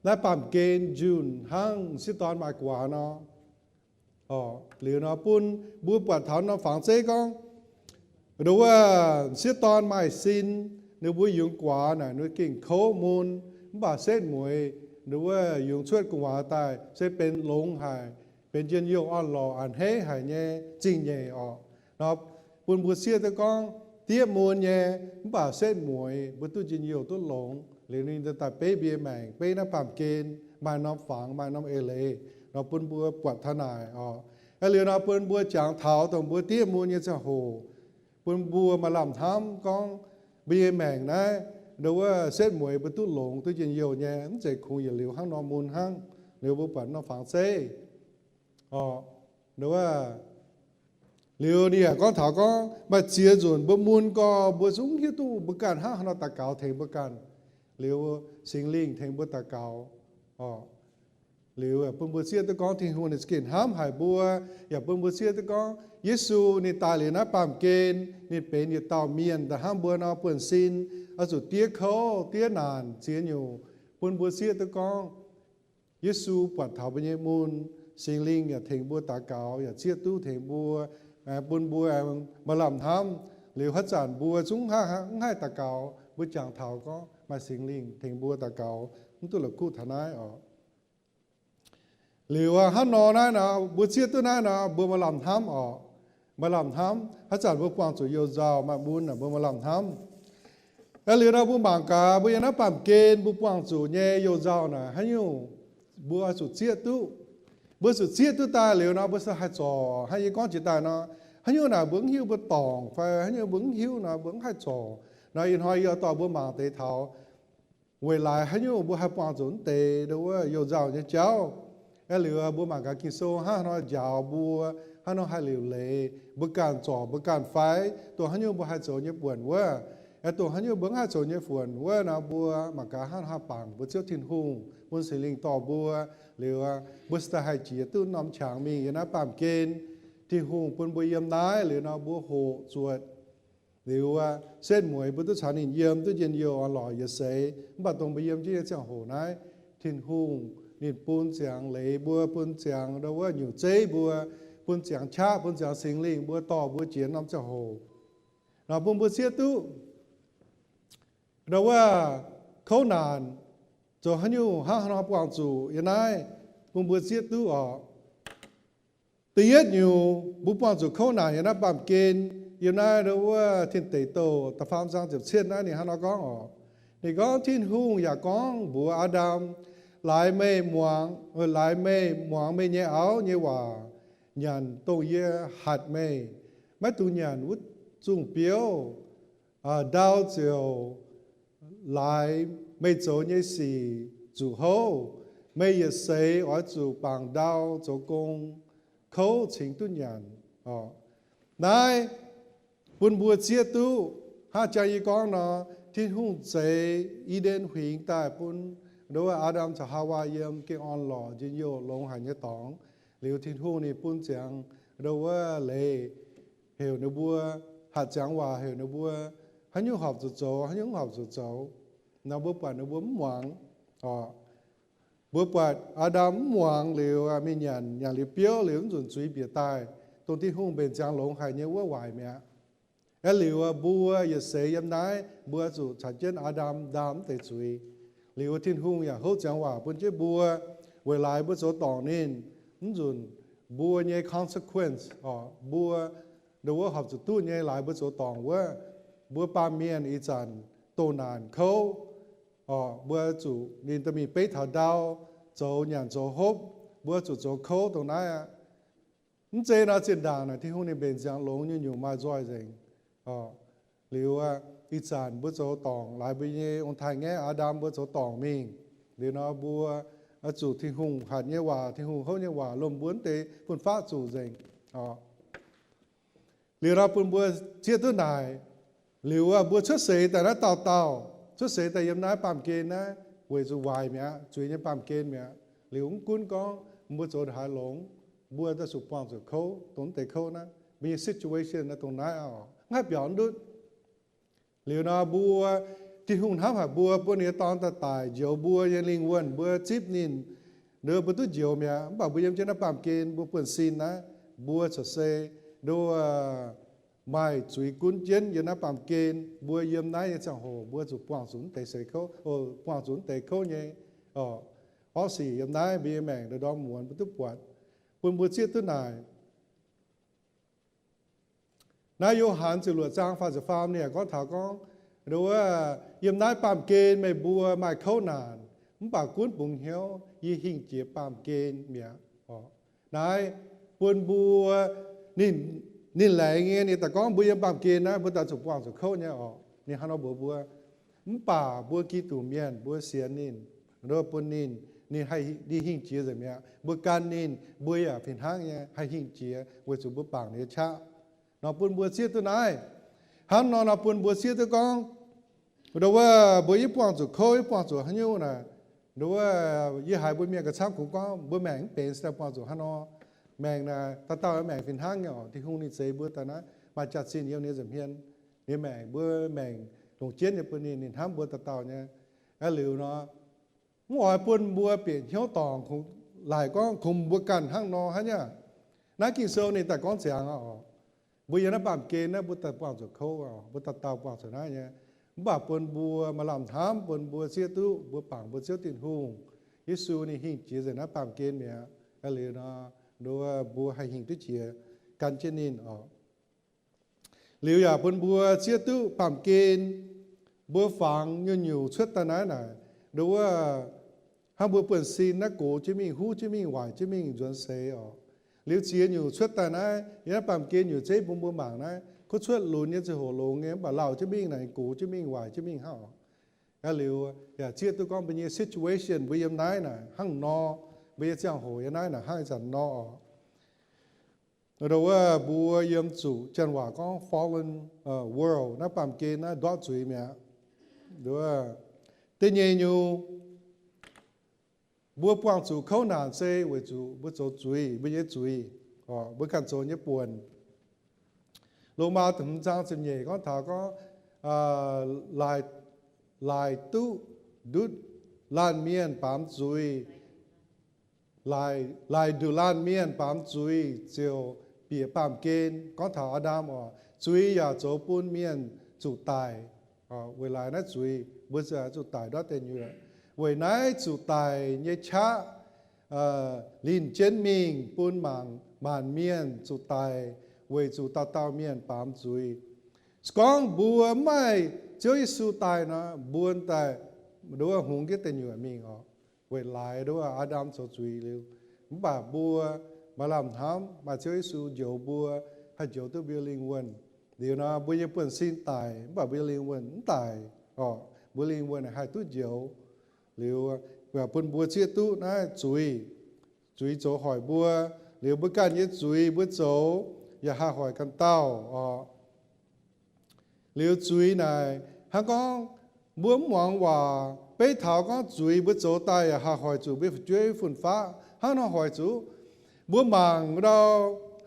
naaiv baamh gen njunh hnangv m'sieqv dorn maaih guaax nor. Oc, liuz nor bun mbuo buatc taux norm fangx zeiv gorngv, nduov wuov m'sieqv dorn maaih sin, ninh mbuo yungz guaax naaic ninh gengh kouv mun, mv baac setv mueiz nduov wuov yungz cuotv gu'nguaaz daaih se benx longx haic, benx njien-youh orn-lorqc a'hneiv haic nyei zingh nyeic oc. Nor bun mbuo sieqv duqv gorngv diev mun nyei, mv baac setv mueiz mbuo duqv njien-youh duqv longx. Liuz ninh daaih beiv mbuo nyei maengc, beiv naaiv baamh gen, maaih norm fangx, maaih norm eix leiz, nor bun mbuo buatc taux naaic oc. Aa, liuz nor bun mbuo jangx taux dongh mbuo diev mun nyei ziangh hoc, bun mbuo maaih lamh hnamv gorngv mbuo nyei maengc naaiv, nduov wuov setv mueiz mbuo duqv longx, duqv njien-youh nyei, mv zeiz kungx yietc liuz hnangv nor mun hnangv. Liuz mbuo buatc norm fangx zeiv oc, nduov wuov liuz ninh yaac gorngv taux gorngv maaih ziex nzunc mbuo mun gorx mbuo zungv hiuv duqv mbuo ganh hnangv haaix nor daux gaux tengx mbuo ganh. Liuz Singx Lingh tengx mbuo daux gaux oc. Liuz bun mbuo sieqv duqv gorngv Tin-Hungh ninh za'gengh hnamv haic mbuo, yaac bun mbuo sieqv duqv gorngv Yesu ninh daaih liuz naaiv baamh gen, ninh benx yietc dauh mienh daaih hnamv mbuo nor buonv sin, oix zuqc diev kouv diev naanc ziex nyungc, bun mbuo sieqv duqv gorngv Yesu buatc taux mbuo nyei mun, Singx Lingh yaac tengx mbuo daux gaux, yaac zieqv duqv tengx mbuo, bun mbuo maaih lamh hnamv. Liuz haaix zanc mbuo zungv mv haih daux gaux, mbuo jangx taux gorngv maaih Singx Lingh tengx mbuo daux gaux, mv duqv la'kuqv taux naaiv oc. Liuz hnangv nor naaiv nor, mbuo zieqv duqv naaiv nor, mbuo maaih lamh hnamv oc. Maaih lamh hnamv, haaix zanc mbuo buangh zuqc you-nzauh maaih mun, mbuo maaih lamh hnamv. Aa, liuz nor mbuo mangc gaax, mbuo yiem naaiv baamh gen mbuo buangh zuqc nyei you-nzauh naaic haaix nyungc mbuo oix zuqc zieqv duqv. Mbuo zuqc zieqv duqv daaih liuz nor, mbuo se haih zorc. Hnangv yie gorngv jiex daaih nor, haaix nyungc naaic mbuo mv hiuv mbuo dorngc, fai haaix nyungc mbuo mv hiuv nor, mbuo mv haih zorc. Nor ih hnoi yie dorh mbuo mangc deix taux weic laaix haaix nyungc mbuo haih buangh zuqc mv deix nduov wuov you-nzauh nyei jauv. Aa, liuz mbuo mangc gaax Ging-Sou hnangv haaix nor njaaux mbuo, hnangv haaix nor haih liuc leiz mbuo ganh zorc mbuo ganh fai dongh haaix nyungc mbuo haih zoux nyei buonc wuov. Aeqv, dongh haaix nyungc mbuo mv haih zoux nyei funx wuov nor, mbuo mangc gaax hnangv haaix bangc mbuo Ziouv Tin-Hungh bun Singx Lingh dorh mbuo liuz, mbuo se daaih haih jiex duqv norm qangx mingh yiem naaiv baamh gen. Tin-Hungh bun mbuo yiem naaiv liuz nor, mbuo hoqc zuotc liuz, setv mueiz mbuo duqv caux ninh yiem duqv njien-youh orn-lorqc yietc seix. Mv baac dongh mbuo yiem jienv nyei ziangh hoc naaiv, Tin-Hungh ninh bun ziangx leiz mbuo, bun ziangx ndau wuov nyungc zeiv mbuo, bun ziangx qaqv, bun ziangx Singx Lingh mbuo dorh mbuo jiex norm ziangh hoc nor, bun mbuo zieqv duqv ndau wuov kouv naanc zoux haaix nyungc hnangv haaix nor buangh zuqc yiem naaiv, bun mbuo zieqv duqv oc. Da'yietv nyungc, mbuo buangh zuqc kouv naanc yiem naaiv baamh gen, yiem naaiv ndau wuov Tin Deic Douh da'faam zaang ziepc cietv naaiv ninh hnangv nor gorngv oc. Ninh gorngv, Tin-Hungh yaac gorngv mbuox Aa^ndam, Laaix meih muangx, laaix meih muangx meih nyei auv nyei waac, nyanc dongh yie hatc meih, maiv dungx nyanc wuov zungh biouv. Ndau ziouc laaix meih zoux nyei sic zuqc houv. Meih yietc seix oix zuqc bangc ndau zoux gong, kouv cingx duqv nyanc. Naaiv bun mbuo zieqv duqv hnangv jang yie gorngv nor, Tin-Hungh zeix I^nden Huingx daaih bun ndau wuov Aa^ndam caux Haawaa yiem gengh orn-lorqc njien-youh longx haic nyei dorngx. Liuz Tin-Hungh ninh bun ziangx ndau wuov leiz heuc ninh mbuo, hatc ziangx waac heuc ninh mbuo, haaix nyungc horpc zuqc zoux, haaix nyungc mv horpc zuqc zoux. Nor mbuo buatc ninh mbuo mv muangx oc. Mbuo buatc Aa^ndam mv muangx liuz, mingh nyanc, nyanc liuz biouv liuz mv nzunc zuiz bieqc daaih, dongh Tin-Hungh mbenc ziangx longx haic nyei wuov waaic mi'aqv. Aeqv, liuz mbuo yietc seix yiem naaiv, mbuo zuqc caux jienv Aa^ndam ndaam mv deix zuiz. Liuz Tin-Hungh yaac houv ziangx waac bun jienv mbuo, weic laaix mbuo zoux dorngc ninh, mv nzunc mbuo nyei consequence oc, mbuo ndau wuov horpc zuqc duqv nyei laaix mbuo zoux dorngc wuov, mbuo baamh mienh ih zanc doh naanc kouv oc, mbuo zuqc ninh dorh mingh beiv taux ndau, zoux nyanc zoux hopv, mbuo zuqc zoux kouv dongh naaiv aqv. Mv zeiz nor, zinh ndaangc naaic Tin-Hungh ninh mbenc ziangx longx nyei nyungc maaih nzoih nzengc. Liuz ih zanc mbuo zoux dorngc, laaix mbuo nyei ong-taaix-ngaeqv Aa^ndam mbuo zoux dorngc mingh. Liuz nor mbuo zuqc Tin-Hungh hatc nyei waac, Tin-Hungh houv nyei waac lomh mbuo mv deix fun-faqv zuqc nzengc. Liuz nor bun mbuo zieqv duqv naaic, liuz mbuo cuotv seix daaih naaiv dauh dauh, cuotv seix daaih yiem naaiv baamh gen naaiv weic zuqc waaic mi'aqv, zuiz nyei baamh gen mi'aqv. Liuz mv gunv gorngv mbuo zoux haaix longx, mbuo daaih zuqc buangh zuqc kouv, dongh mv deix kouv naaiv. Mbuo nyei situation naaiv dongh naaiv oc, mv haih biaux ndutv. Liuz nor mbuo, Tin-Hungh hnamv haic mbuo, bun ninh nyei Dorn daaih daic njoux mbuo nyei lingh wuonh, mbuo zipv ninh, nduov mbuo duqv njoux mi'aqv. Mv baac mbuo yiem jienv naaiv baamh gen, mbuo buonv-sin naaiv, mbuo corc se nduov maaih zuiz gunv jienv yiem naaiv baamh gen. Mbuo yiem naaiv nyei ziangh hoc mbuo zuqc buangh zuqc mv deix seix kouv, buangh zuqc mv deix kouv nyei orqv sic yiem naaiv mbuo nyei maengc ndorm muonz mbuo duqv buatc, bun mbuo zieqv duqv naaic. Naaiv Yo^han ziepc luoqc zaang faah ziepc faam ninh yaac gorngv taux gorngv, nduov, yiem naaiv baamh gen meih mbuo maaih kouv naanc, mv baac gunv bungx hnyouv, yie hingh jiex baamh gen mi'aqv. Naaiv bun mbuo, ninh, ninh laengz nyei, ninh daaih gorngv mbuo yiem baamh gen naaiv mbuo daaih zuqc buangh zuqc kouv nyei orqc. Ninh hnangv nor mbuox mbuo, mv baac mbuo Giduc mienh mbuo sienx ninh, nduov bun ninh, ninh haih, ninh hingh jiex nzengc mi'aqv. Mbuo gan ninh, mbuo yaac fih hnangv nyei haih hingh jiex weic zuqc mbuo bangc ninh nyei qaqv. Nor bun mbuo zieqv duqv naaiv. Hnangv nor nor bun mbuo zieqv duqv gorngv, nduov, mbuo yie buangh zuqc kouv, yie buangh zuqc haaix nyungc naaic, nduov, yie haiz mbuo mienh gauh camv kungx gorngv mbuo maengc mv benx daaih buangh zuqc hnangv nor. Maengc naaic dauh dauh maengc fih hnangv nyei orqc. Tin-Hungh ninh zeix mbuo daaih naaiv maaih jaax-zinh yiem ninh nza'hmien. Ninh maengc, mbuo maengc longc jienv nyei bun ninh, ninh hnamv mbuo dauh dauh nyei. Aa, liuz nor, mv oix bun mbuo bieqc hnyouv dorngc, kungx laaix gorngv kungx mbuo ganh hnangv nor hnangv nyei. Naaiv Ging-Sou ninh daaih gorngv ziangx oc, mbuo yiem naaiv baamh gen naaiv mbuo daaih buangh zuqc kouv, mbuo dauh dauh buangh zuqc naaiv nyei. Mv baac bun mbuo maaih lamh hnamv, bun mbuo zieqv duqv mbuo bangc mbuo Ziouv Tin-Hungh, Yesu ninh hingh jiex nzengc naaiv baamh gen mi'aqv. Aa, liuz nor, nduov, mbuo haih hingh duqv jiex gan jienv ninh oc. Liuz yaac bun mbuo zieqv duqv baamh gen mbuo fangx nyungc-nyungc cuotv daaih naaiv naaic, nduov, hnangv mbuo buonv-sin naaiv gox jienv mingh, huv jienv mingh, waaic jienv mingh, nzuonx seix oc. Liuz ziex nyungc cuotv daaih naaiv, yiem naaiv baamh gen nyungc zeiv bun mbuo mangc naaiv, kuv cuotv lunx nyei ziangh hoc longx nyei, mv baac lauh jienv mingh naaic gox jienv mingh, waaic jienv mingh hnangv oc. Aa, liuz yaac zieqv duqv gorngv mbuo nyei situation mbuo yiem naaiv naaic hnangv nor, mbuo nyei ziangh hoc yiem naaiv naaic hnangv ih zanc nor oc. Wuov mbuo yiem zuqc janx waac gorngv fallen world, naaiv baamh gen naaiv ndortv zuiz mi'aqv. Da'nyeic nyungc, mbuo buangh zuqc kouv naanc se weic zuqc mbuo zoux zuiz, mbuo nyei zuiz, mbuo ganh zoux nyei buonc. Lomaa da'hmz zaang ziepc nyeic gorngv taux gorngv, laaic duqv ndutv laanh mienh baamz zuiz, laaic nduqc laanh mienh baamz zuiz ziouc bieqc baamh gen. Gorngv taux Aa^ndam oc, zuiz yaac zoux bun mienh zuqc daic. Weic laaix naaiv zuiz mbuo zuqc daic ndortv deic nyuoqc. Weic naaiv zuqc daic nyei qaqv linh jienv mingh bun maanc mienh zuqc daic weic zuqc dauh dauh mienh baamz zuiz. Se gorngv mbuo mv maaih Ziouv Yesu daaih nor, mbuo daaih nduov hungx jienv deic nyuoqc mingh oc. Weic laaix nduov Aa^ndam zoux zuiz liuz. Mv baac mbuo maaih lamh hnamv maaih Ziouv Yesu njoux mbuo, haih njoux duqv mbuo lingh wuonh. Liuz nor mbuo nyei buonv-sin daic, mv baac mbuo nyei lingh wuonh mv daic oc. Mbuo lingh wuonh haih duqv njoux. Liuz bun mbuo zieqv duqv naaiv zuiz, zuiz zoux hoic mbuo. Liuz mbuo ganh nyei zuiz mbuo zoux yaac haih hoic ganh dauh oc. Liuz zuiz naaic hnangv gorngv mbuo mv muangx waac, beiv taux gorngv zuiz mbuo zoux daaih yaac haih hoic zuqc mbuo fu'jueiv fun-faqv. Hnangv nor hoic zuqc mbuo mangc ndau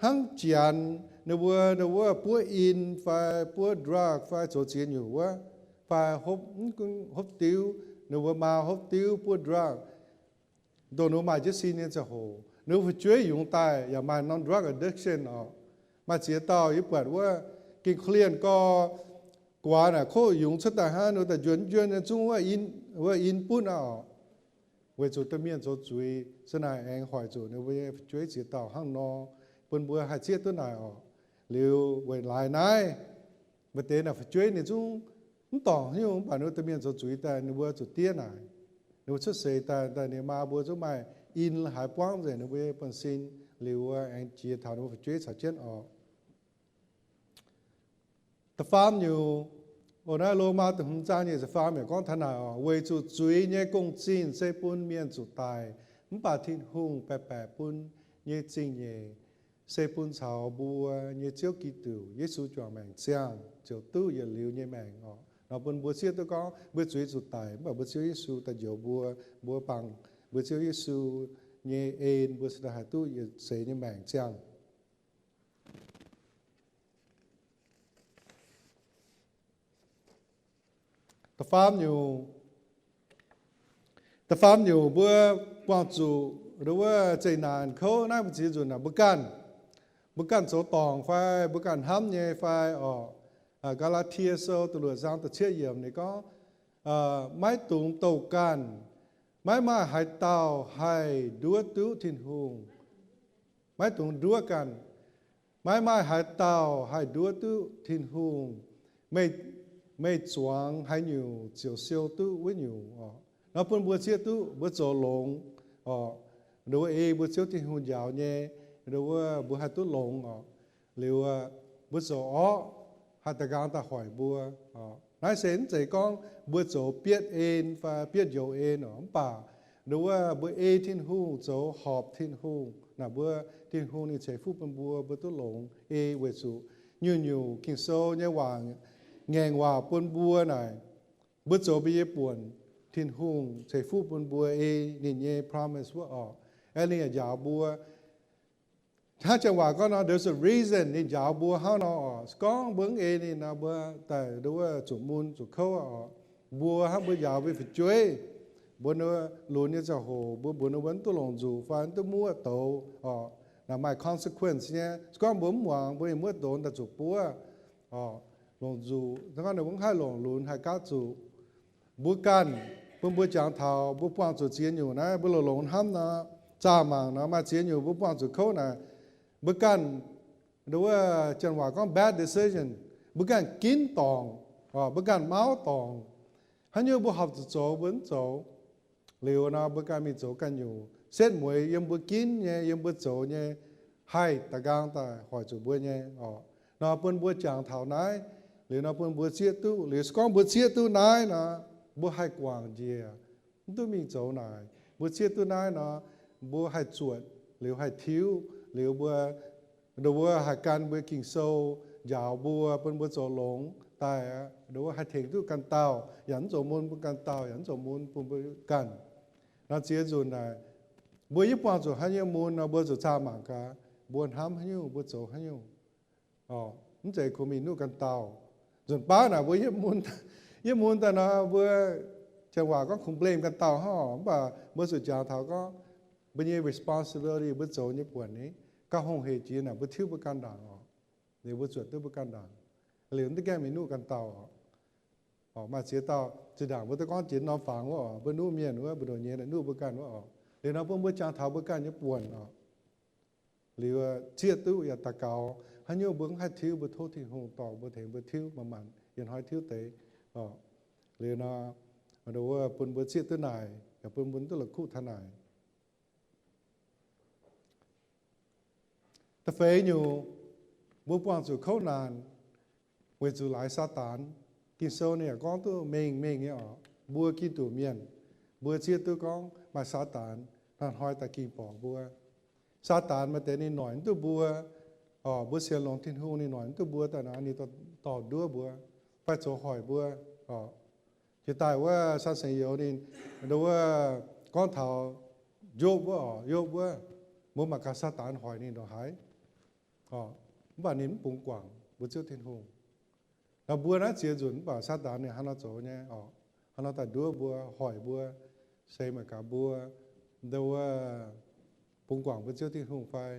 hnangv Janx ninh mbuo, ninh mbuo buov in fai buov drug fai zoux ziex nyungc wuov, fai hopv, hopv diuv, ninh mbuo maa hopv diuv buov drug. Dongh ninh maaih jienv sin nyei ziangh hoc, ninh fu'jueiv yungz daaih yaac maaih norm drug addiction oc. Maaih ziex dauh yie buatc wuov, gengh korv-lienh gorx, guaax naaic kov yungz cuotv daaih hnangv, ninh daaih njuonx njuonx nyei zungv wuov in, wuov in butv aqv oc. Weic zuqc domh mienh zoux zuiz, se naaic aengx hoic zuqc ninh mbuo nyei fu'jueiv ziex dauh hnangv nor, bun mbuo haih zieqv duqv naaic oc. Liuz weic laaix naaiv, maaih deix naaic fu'jueiv ninh zungv mv dorngc haaix nyungc, mv baac ninh mbuo domh mienh zoux zuiz daaih ninh mbuo zuqc diev naaic. Ninh mbuo cuotv seix daaih, daaih ninh maa mbuo zungv maaih in haaix buangv nzengc ninh mbuo nyei buonv-sin, liuz aengx jiex taux ninh mbuo fu'jueiv caux jienv oc. Da'faam nyungc, o naaiv Lomaa da'hmz zaang nyeic ziepc faam yaac gorngv taux naaic oc, weic zuqc zuiz nyei gong-zingh se bun mienh zuqc daic, mv baac Tin-Hungh baeqc baeqc bun nyei zingh nyeic se bun caux mbuo nyei Ziouv Giduc Yesu juangc maengc ziangh ziouc duqv yietc liuz nyei maengc oc. Nor bun mbuo zieqv duqv gorngv mbuo zuiz zuqc daic, mv baac mbuo Ziouv Yesu daaih njoux mbuo, mbuo bangc mbuo Ziouv Yesu nyei en, mbuo se daaih haih duqv yietc seix nyei maengc ziangh. Da'faam nyungc, da'faam nyungc mbuo buangh zuqc wuov zeqc naanc kouv naaiv mbuo ziex nzunc naaic mbuo ganh, mbuo ganh zoux dorngc fai mbuo ganh hnamv nyei fai oc. Gaa^laa^tie Sou da'luoqc zaang da'cietv yiemc ninh gorngv, maiv dungx douh ganh, maiv maaih haaix dauh haih nduov duqv Tin-Hungh. Maiv dungx nduov ganh. Maiv maaih haaix dauh haih nduov duqv Tin-Hungh. Meih, meih zuangx haaix nyungc ziouc siou duqv wuov nyungc oc. Nor bun mbuo zieqv duqv mbuo zoux longx oc. Nduov ei mbuo Ziouv Tin-Hungh njaaux nyei, nduov mbuo haih duqv longx oc. Liuz mbuo zoux orqv haih da'nqaang daaih hoic mbuo. Naaiv se mv zeiz gorngv mbuo zoux bietv en fai bietv njoux en oc, mv baac nduov mbuo ei Tin-Hungh zoux horpc Tin-Hungh naaic, mbuo Tin-Hungh ninh ceix fuqv bun mbuo, mbuo duqv longx ei weic zuqc nyungc-nyungc Ging-Sou nyei waac ngaengc waac bun mbuo naaic, mbuo zoux mbuo nyei buonc, Tin-Hungh ceix fuqv bun mbuo ei ninh nyei promise wuov oc. Aeqv, ninh yaac njaaux mbuo hnangv janx waac gorngv nor, there's a reason ninh njaaux mbuo hnangv nor oc. Se gorngv mbuo mv ei ninh nor, mbuo daaih nduov zuqc mun zuqc kouv oc. Mbuo hnangv mbuo njaaux mbuo fu'jueiv, mbuo nduov lunx nyei ziangh hoc mbuo mbuox ninh mbuo mv duqv longc nzuqc fai mv duqv muoqv douz oc, naaic maaih consequence nyei. Se gorngv mbuo mv muangx, mbuo mienh muoqv douz daaih zuqc buov oc. Longc nzuqc, se gorngv ninh mbuo mv haih longc lunx haih gapv zuqc. Mbuo ganh, bun mbuo jangx taux mbuo buangh zuqc ziex nyungc naaiv, mbuo longx-longx hnamv nor, zaah mangc nor, maaih ziex nyungc mbuo buangh zuqc kouv naaic, mbuo ganh, nduov wuov janx waac gorngv bad decision, mbuo ganh ginv dorngc, mbuo ganh mauv dorngc. Haaix nyungc mbuo horpc zuqc zoux mbuo mv zoux. Liuz nor mbuo ganh mingh zoux ganh nyungc, setv mueiz yiem mbuo ginv nyei, yiem mbuo zoux nyei, haih da'nqaang daaih hoic zuqc mbuo nyei oc. Nor bun mbuo jangx taux naaiv, liuz nor bun mbuo zieqv duqv. Liuz se gorngv mbuo zieqv duqv naaiv nor, mbuo haih guangc njiec, mv duqv mingh zoux naaic. Mbuo zieqv duqv naaiv nor, mbuo haih zuotc, liuz haih tiuv, liuz mbuo Ndongc wuov haih gan mbuo Ging-Sou, njaaux mbuo, bun mbuo zoux longx daaih aqv. Ndongc wuov haih tengx duqv ganh dauh, yaac mv zoux mun bun ganh dauh, yaac mv zoux mun bun mbuo ganh. Nor ziex nzunc naaic, mbuo yie buangh zuqc haaix nyungc mun nor, mbuo zuqc zaah mangc gaax, mbuo hnamv haaix nyungc, mbuo zoux haaix nyungc. Mv zeiz kungx mingh nuqv ganh dauh. Nzunc baav naaic mbuo yietv mun, yietv mun daaih nor, mbuo janx waac gorngv kungx blame ganh dauh hnangv. Mv baac mbuo zuqc jangx taux gorngv mbuo nyei responsibility, mbuo zoux nyei buonc ni, gauh hungh hec jiex naaic mbuo tiuv mbuo ganh ndaangc oc. Liuz mbuo zuotc duqv mbuo ganh ndaangc. Liuz mv gaengh mingh nuqv ganh dauh oc. Maaih ziex dauh zinh ndaangc mbuo duqv gorngv jiex norm fangx wuov oc, mbuo nuqv mienh wuov, mbuo ndoqc nyei naaic nuqv mbuo ganh wuov oc. Liuz nor bun mbuo jangx taux mbuo ganh nyei buonc oc. Liuz zieqv duqv yaac daux gaux, haaix nyungc mbuo mv haih tiuv, mbuo tov Tin-Hungh dorh mbuo, tengx mbuo tiuv, manc-manc yietc hnoi tiuv deix. Liuz nor, wuov bun mbuo zieqv duqv naaic, yaac bun mbuo duqv la'kuqv taux naaic. Da'feix nyungc, mbuo buangh zuqc kouv naanc weic zuqc laaix Saadaan. Ging-Sou ninh yaac gorngv duqv mengh mengh nyei oc. Mbuo Giduc mienh, mbuo zieqv duqv gorngv maaih Saadaan hnoi-hnoi daaih ging borqc mbuo. Saadaan maaih deix ninh noic mv duqv mbuo, mbuo sienx longx Tin-Hungh ninh noic mv duqv mbuo daaih nor, ninh dorh nduov mbuo fai zoux hoic mbuo. Jiex daaih wuov San Seng Youz ninh, wuov gorngv taux Yopv wuov oc, Yopv wuov, mbuo mangc gaax Saadaan hoic ninh ndongc haaix. Mv baac ninh mv bungx guangc mbuo Ziouv Tin-Hungh. Nor mbuo naaiv ziex nzunc mv baac Saadaan ninh hnangv nor zoux nyei oc, hnangv nor daaih nduov mbuo, hoic mbuo, se mangc gaax mbuo, ndo wuov, bungx guangc mbuo Ziouv Tin-Hungh fai.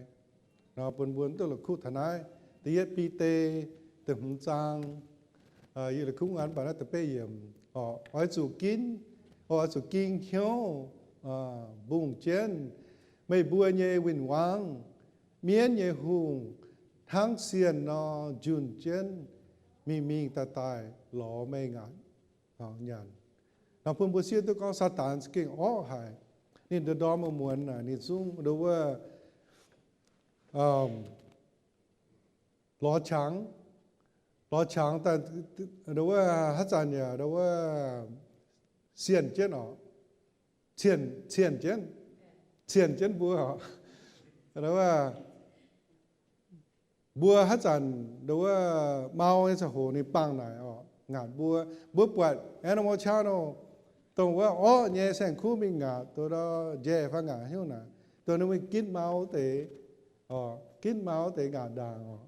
Nor bun mbuo duqv la'kuqv taux naaiv, da'yietv Bide, da'hmz zaang, yie la'kuqv an baac naaiv da'betv yiemc oc, oix zuqc ginv, oix zuqc ging hnyouv mbungh jienv meih mbuo nyei win-wangv. Mienv nyei hungh hnangv sienh nor njunh jienv mingh mingh daaih daaih lorz meih ngaatc nyanc. Nor bun mbuo sieqv duqv gorngv Saadaan za'gengh orqv haic. Ninh ndorm-ndorm muonz-muonz naaic ninh zungv ndo wuov lorz qangx, lorz qangx daaih, ndo wuov haaix zanc yaac ndo wuov sienh jienv oc, cienh jienv, cienh jienv mbuo oc. Ndo wuov mbuo haaix zanc ndo wuov mau nyei ziangh hoc ninh bangh naaic oc, ngaatc mbuo. Mbuo buatc Animal Channel, dongh wuov orqv nyei saeng-kuv mingh ngaatc, dongh njaih fai ngaatc haaix nyungc naaic, dongh ninh mbuo ginv mau deix, ginv mau deix ngaatc ndaangc oc.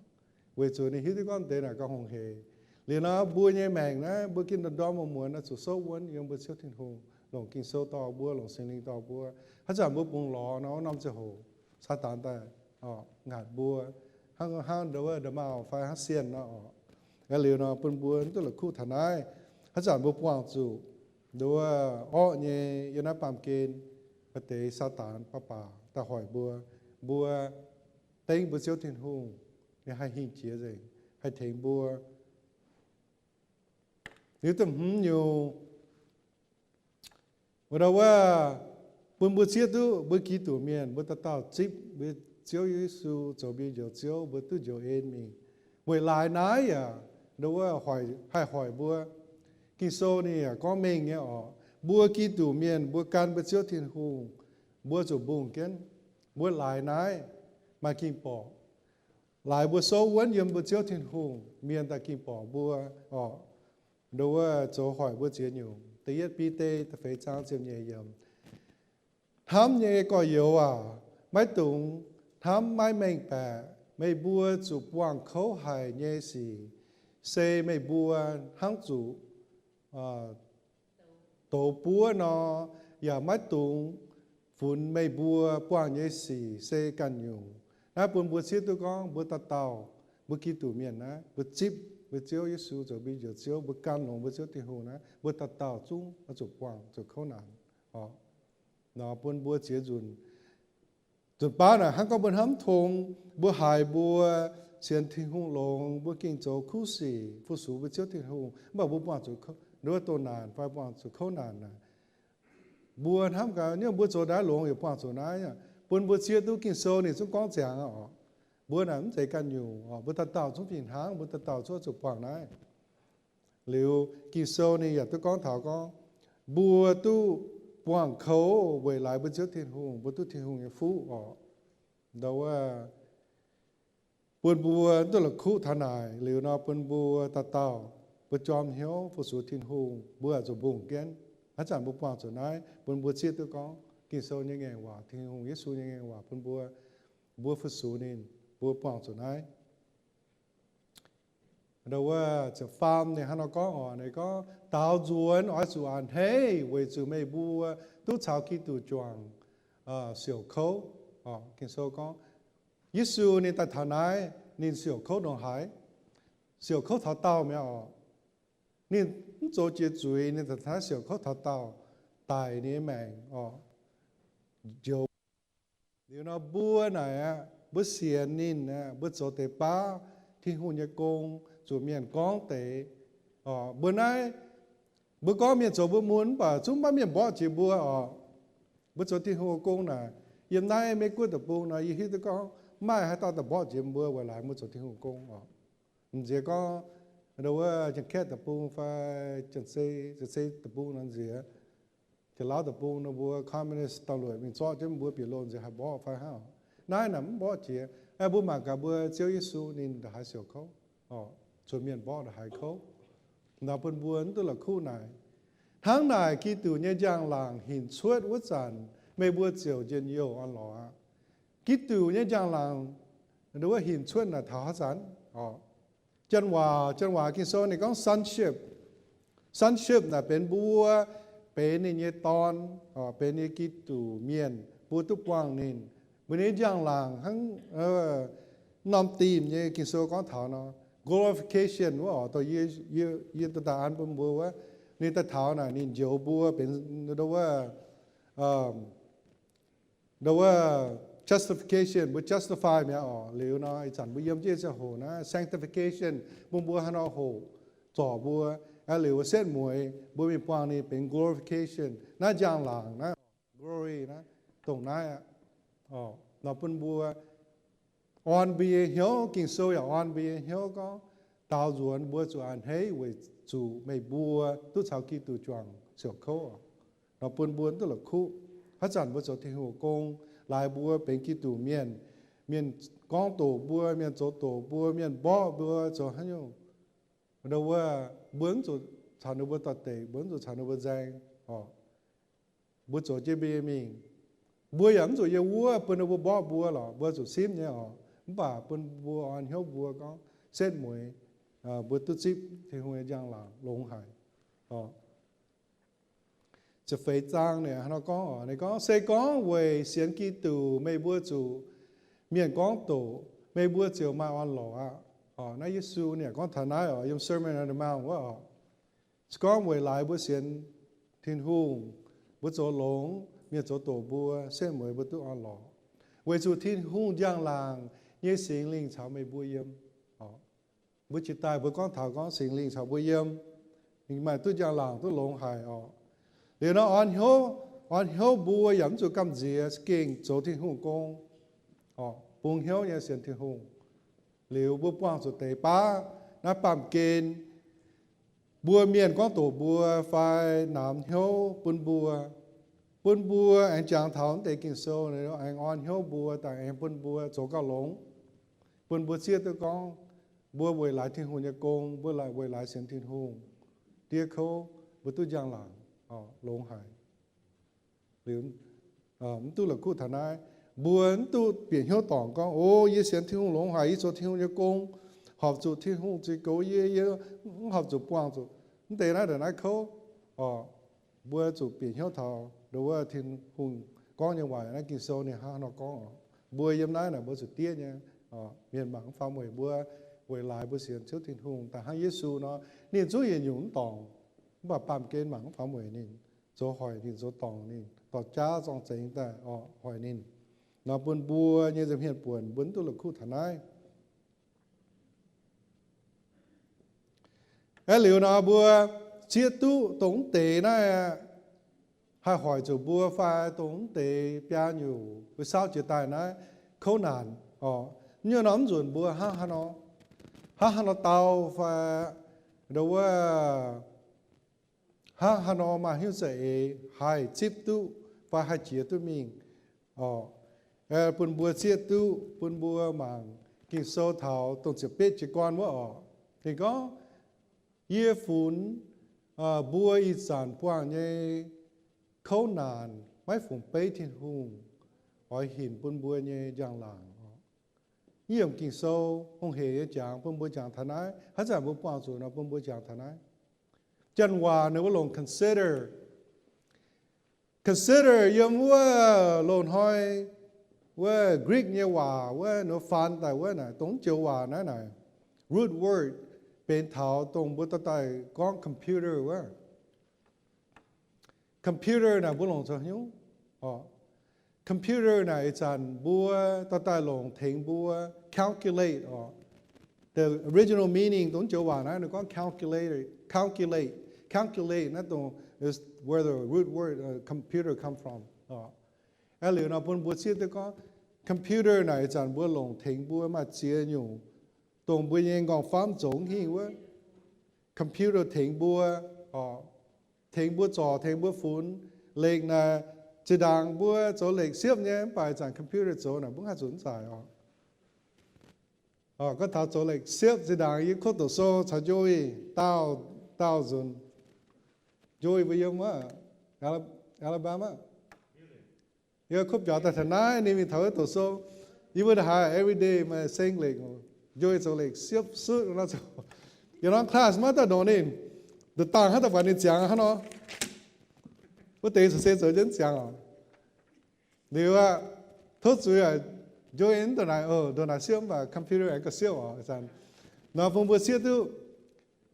Weic zuqc ninh hiuv duqv gorngv deix naaic gauh hungh hec. Liuz nor mbuo nyei maengc naaiv mbuo ginv ndorm-ndorm muonz-muonz oix zuqc souv wuonv yiem mbuo Ziouv Tin-Hungh, longc Ging-Sou dorh mbuo, longc Singx Lingh dorh mbuo. Haaix zanc mbuo bungx lorz nor, wuov norm ziangh hoc Saadaan daaih ngaatc mbuo hnangv, hnangv ndo wuov nda'maauh fai hnangv sienh nor oc. Liuz nor bun mbuo duqv la'kuqv taux naaiv, haaix zanc mbuo buangh zuqc ndo wuov orqv nyei yiem naaiv baamh gen maaih deix Saadaan baac baac daaih hoic mbuo, mbuo dengv mbuo Ziouv Tin-Hungh, ninh haih hingh jiex nzengc, haih tengx mbuo. Liuz da'hmz nyungc, wuov ndo wuov, bun mbuo zieqv duqv mbuo Giduc mienh, mbuo dauh dauh zipv mbuo Ziouv Yesu zoux mbuo Njoux Ziouv, mbuo duqv njoux en mingh. Weic laaix naaiv yaac ndo wuov haih hoic mbuo. Ging-Sou ninh yaac gorngv mengh nyei oc, mbuo Giduc mienh mbuo gan mbuo Ziouv Tin-Hungh, mbuo zuqc mbungh jienv. Mbuo laaix naaiv maaih ging-borqc. Laaix mbuo souv wuonv yiem mbuo Ziouv Tin-Hungh, mienh daaih ging-borqc mbuo oc. Ndo wuov zoux hoic mbuo ziex nyungc. Da'yietv Bide da'feix zaang ziepc nyeic yiemc. Hnamv nyei gorx-youz aac, maiv dungx hnamv maiv mengh baeqc meih mbuo zuqc buangh kouv haic nyei sic, se meih mbuo hnangv zuqc douz buov nor, yaac maiv dungx funx meih mbuo buangh nyei sic se ganh nyungc. Naaiv bun mbuo zieqv duqv gorngv mbuo dauh dauh, mbuo Giduc mienh naaiv, mbuo zipv mbuo Ziouv Yesu zoux mbuo Njoux Ziouv, mbuo gan longx mbuo Ziouv Tin-Hungh naaiv, mbuo dauh dauh zungv oix zuqc buangh zuqc kouv naanc oc. Nor bun mbuo ziex nzunc, nzunc baav naaic hnangv gorngv mbuo hnamv tong, mbuo haiz mbuo sienx Tin-Hungh longx, mbuo gengh zoux kuv sic fu-sux mbuo Ziouv Tin-Hungh, mv baac mbuo buangh zuqc kouv, nduov doh naanc fai buangh zuqc kouv naanc naaic, mbuo hnamv gaax, niouv mbuo zoux naaiv longx yaac buangh zuqc naaiv. Bun mbuo zieqv duqv Ging-Sou ninh zungv gorngv ziangx oc. Mbuo naaic mv zeiz ganh nyungc oc. Mbuo dauh dauh zungv fih hnangv, mbuo dauh dauh zungv zuqc buangh naaiv. Liuz Ging-Sou ninh yaac duqv gorngv taux gorngv, mbuo duqv buangh kouv weic laaix mbuo Ziouv Tin-Hungh, mbuo duqv Tin-Hungh nyei fuqv oc. Ndo wuov, bun mbuo duqv la'kuqv taux naaic liuz nor, bun mbuo dauh dauh mbuo jorm hnyouv fu-sux Tin-Hungh, mbuo zuqc mbungh jienv. Haaix zanc mbuo buangh zuqc naaiv, bun mbuo zieqv duqv gorngv Ging-Sou nyei ngaengc waac, Tin-Hungh, Yesu nyei ngaengc waac bun mbuo, mbuo fu-sux ninh, mbuo buangh zuqc naaiv. Ndau wuov ziepc faam ninh hnangv nor gorngv oc, ninh gorngv, daaux nzuonx oix zuqc a'hneiv weic zuqc meih mbuo duqv caux Giduc juangc siouc kouv. Ging-Sou gorngv, Yesu ninh daaih taux naaiv, ninh siouc kouv ndongc haaix? Siouc kouv taux daauh mi'aqv oc. Ninh mv zoux jiex zuiz, ninh daaih taux naaiv siouc kouv taux daauh, daic ninh nyei maengc oc, njoux. Liuz nor mbuo naaic aqv, mbuo sienx ninh aqv, mbuo zoux deix baav Tin-Hungh nyei gong, zuqc mienh gorngv deix. Mbuo naaiv, mbuo gorngv mienh zoux mbuo mun, mv baac zungv maiv maaih mienh mborqv jiex mbuo oc. Mbuo zoux Tin-Hungh gong naaic, yiem naaiv Meiv Guoqv deic-bung nor, yie hiuv duqv gorngv maiv maaih haaix dauh daaih mborqv jiex mbuo weic laaix mbuo zoux Tin-Hungh gong oc. Mv nziex gorngv ndau wuov Janx-Kaeqv deic-bung fai Janx-Zei, Janx-Zei deic-bung nor nziex, Janx-Lauv deic-bung nor mbuo communist ตำรวจ mingh zorqv jienv mbuo bieqc loh nziex haih mborqv fai hnangv. Naaiv naaic mv mborqv jiex. Aengx mbuo mangc gaax mbuo Ziouv Yesu ninh ndongc haaix siouc kouv, zuqc mienh mborqv ndongc haaix kouv, nor bun mbuo mv duqv la'kuqv naaic. Hnangv naaic Giduc nyei njang-laangc hinc cuotv wuov zanc, meih mbuo ziouc njien-youh orn-lorqc aqv. Giduc nyei njang-laangc wuov hinc cuotv naaic taux haaix zanc? Janx waac, Janx waac Ging-Sou ninh gorngv sonship. Sonship naaic benx mbuo benx ninh nyei dorn, benx ninh nyei Giduc mienh, mbuo duqv buangh ninh. Mbuo nyei njang-laangc hnangv norm dimh nyei Ging-Sou gorngv taux nor, glorification wuov oc, yie daaih an bun mbuo wuov, ninh daaih taux naaic ninh njoux mbuo benx ndau wuov, ndau wuov justification, mbuo justify mi'aqv oc. Liuz nor ih zanc mbuo yiem jienv ziangh hoc naaiv sanctification, bun mbuo haaix nor hoqc zorc mbuo, liuz setv mueiz mbuo mingh buangh ninh benx glorification. Naaiv njang-laangc naaiv, glory naaiv, dongh naaiv aqv. Nor bun mbuo orn mbuo nyei hnyouv, Ging-Sou yaac orn mbuo nyei hnyouv gorngv, daaux nzuonx mbuo zuqc a'hneiv weic zuqc meih mbuo duqv caux Giduc juangc siouc kouv oc. Nor bun mbuo duqv la'kuqv. Haaix zanc mbuo zoux Tin-Hungh gong, laaix mbuo benx Giduc mienh, mienh gorngv doqc mbuo, mienh zoux doqc mbuo, mienh mborqv mbuo, zoux haaix nyungc, ndau wuov, mbuo mv zuqc caux ninh mbuo doix-dekc, mbuo mv zuqc caux ninh mbuo nzaeng oc. Mbuo zoux jienv mbuo nyei mingh. Mbuo yaac mv zuqc yiem wuov bun ninh mbuo mborqv mbuo lorqc, mbuo zuqc simv nyei oc. Mv baac bun mbuo orn hnyouv mbuo gorngv setv mueiz mbuo duqv zipv Tin-Hungh nyei njang-laangc longx haic. Ziepc feix zaang ninh hnangv nor gorngv oc, ninh gorngv, se gorngv weic sienx Giduc meih mbuo zuqc mienh gorngv doqc, meih mbuo ziouc maaih orn-lorqc aqv. Naaiv Yesu ninh yaac gorngv taux naaiv oc, yiem Sermon on the Mount wuov oc. Se gorngv weic laaix mbuo sienx Tin-Hungh, mbuo zoux longx, mienh zoux doqc mbuo, setv mueiz mbuo duqv orn-lorqc, weic zuqc Tin-Hungh njang-laangc nyei Singx Lingh caux meih mbuo yiem. Mbuo jiex daaih mbuo gorngv taux gorngv Singx Lingh caux mbuo yiem, ninh maaih duqv njang-laangc duqv longx haic oc. Liuz nor orn hnyouv, orn hnyouv mbuo yaac mv zuqc gamh nziex, gengh zoux Tin-Hungh gong, bungx hnyouv nyei sienx Tin-Hungh. Liuz mbuo buangh zuqc deix baav naaiv baamh gen, mbuo mienh gorngv doqc mbuo fai namx hnyouv bun mbuo, bun mbuo aengx jangx taux naaiv deix Ging-Sou, aengx orn hnyouv mbuo daaih aengx bun mbuo zoux gauh longx, bun mbuo zieqv duqv gorngv mbuo weic laaix Tin-Hungh nyei gong, mbuo weic laaix sienx Tin-Hungh, diev kouv mbuo duqv njang-laangc longx haic. Liuz mv duqv la'kuqv taux naaiv. Mbuo mv duqv bieqc hnyouv dorngc gorngv, o, yie sienx Tin-Hungh longx haic, yie zoux Tin-Hungh nyei gong, horpc zuqc Tin-Hungh ziex goux yie, yie mv horpc zuqc buangh zuqc mv deix naaiv ndongc naaiv kouv. Mbuo zuqc bieqc hnyouv taux ndongc wuov Tin-Hungh gorngv nyei waac, naaiv Ging-Sou ninh hnangv nor gorngv oc. Mbuo yiem naaiv naaic mbuo zuqc diev nyei. Mienh mangc mv faaux mueic mbuo, weic laaix mbuo sienx Ziouv Tin-Hungh daaih hnangv Yesu nor, ninh zungv yietc nyungc mv dorngc, mv baac baamh gen mangc mv faaux mueic ninh, zoux hoic ninh, zoux dorngc ninh, dorh jaav zorng-zengx daaih hoic ninh. Nor bun mbuo nyei nza'hmien buonc mbuo mv duqv la'kuqv taux naaiv. Aeqv, liuz nor mbuo zieqv duqv dongh mv deix naaiv haih hoic zuqc mbuo fai dongh mv deix biaa nyungc mbuo saauv jiex daaih naaiv kouv naanc oc. Nyungc nor mv nzunc mbuo hnangv haaix nor, hnangv haaix nor dau fai ndongc wuov hnangv haaix nor maaih hnyouv za'eix haih zipv duqv fai haih jiex duqv mingh oc. Bun mbuo zieqv duqv, bun mbuo mangc Ging-Sou taux dongh ziepc betv jiez gorn wuov oc. Ninh gorngv, yie funx mbuo ih zanc buangh nyei kouv naanc maiv fungx beiv Tin-Hungh oix hinc bun mbuo nyei njang-laangc. Yiem Ging-Sou hungh heic nyei jangx bun mbuo jangx taux naaiv, haaix zanc mbuo buangh zuqc nor bun mbuo jangx taux naaiv. Janx waac ninh mbuo longc consider. Consider yiem wuov loz-hnoi wuov Greek nyei waac wuov, ninh mbuo faan daaih wuov naaic, dongh joux waac naaiv naaic, root word benx taux dongh mbuo dorh daaih gorngv computer wuov. Computer naaic mbuo longc zoux haaix nyungc? Computer naaic ih zanc mbuo dorh daaih longc tengx mbuo calculate oc. The original meaning dongh joux waac naaiv ninh gorngv calculate, calculate, calculate naaiv dongh is where the root word computer come from. Aa liuz nor bun mbuo zieqv duqv gorngv computer naaic ih zanc mbuo longc tengx mbuo maaih ziex nyungc, dongh mbuo nyei nqorngv-famv zoux hingh wuov, computer tengx mbuo, tengx mbuo zorc, tengx mbuo funx. Lekc naaic zinh ndaangc mbuo zoux lekc siepv nyei, mv baac ih zanc computer zoux naaic mbuo mv haih zuqc mv zaaix oc. Gorngv taux zoux lekc siepv, zinh ndaangc yie kuv doqc sou caux Joey, daauh, daauh nzunc. Joey mbuo yiem wuov Alabama. Yie kuv biaux daaih taux naaiv, ninh mingh taux wuov doqc sou. Yie mbuo haiz everyday maaih seng lekc, Joey zoux lekc siepv sutv nor zoux. Yietc norm class maiv daaih nongc ninh, nduqc dangh hnangv daaih buatc ninh ziangx hnangv nor. Wuov deix se zoux jienv ziangx oc. Liuz aqv, tov zuiz aqv, Joey mv ndongc naaic, ndongc naaic siepv mv baac computer aengx gauh siepv oc. Nor bun mbuo zieqv duqv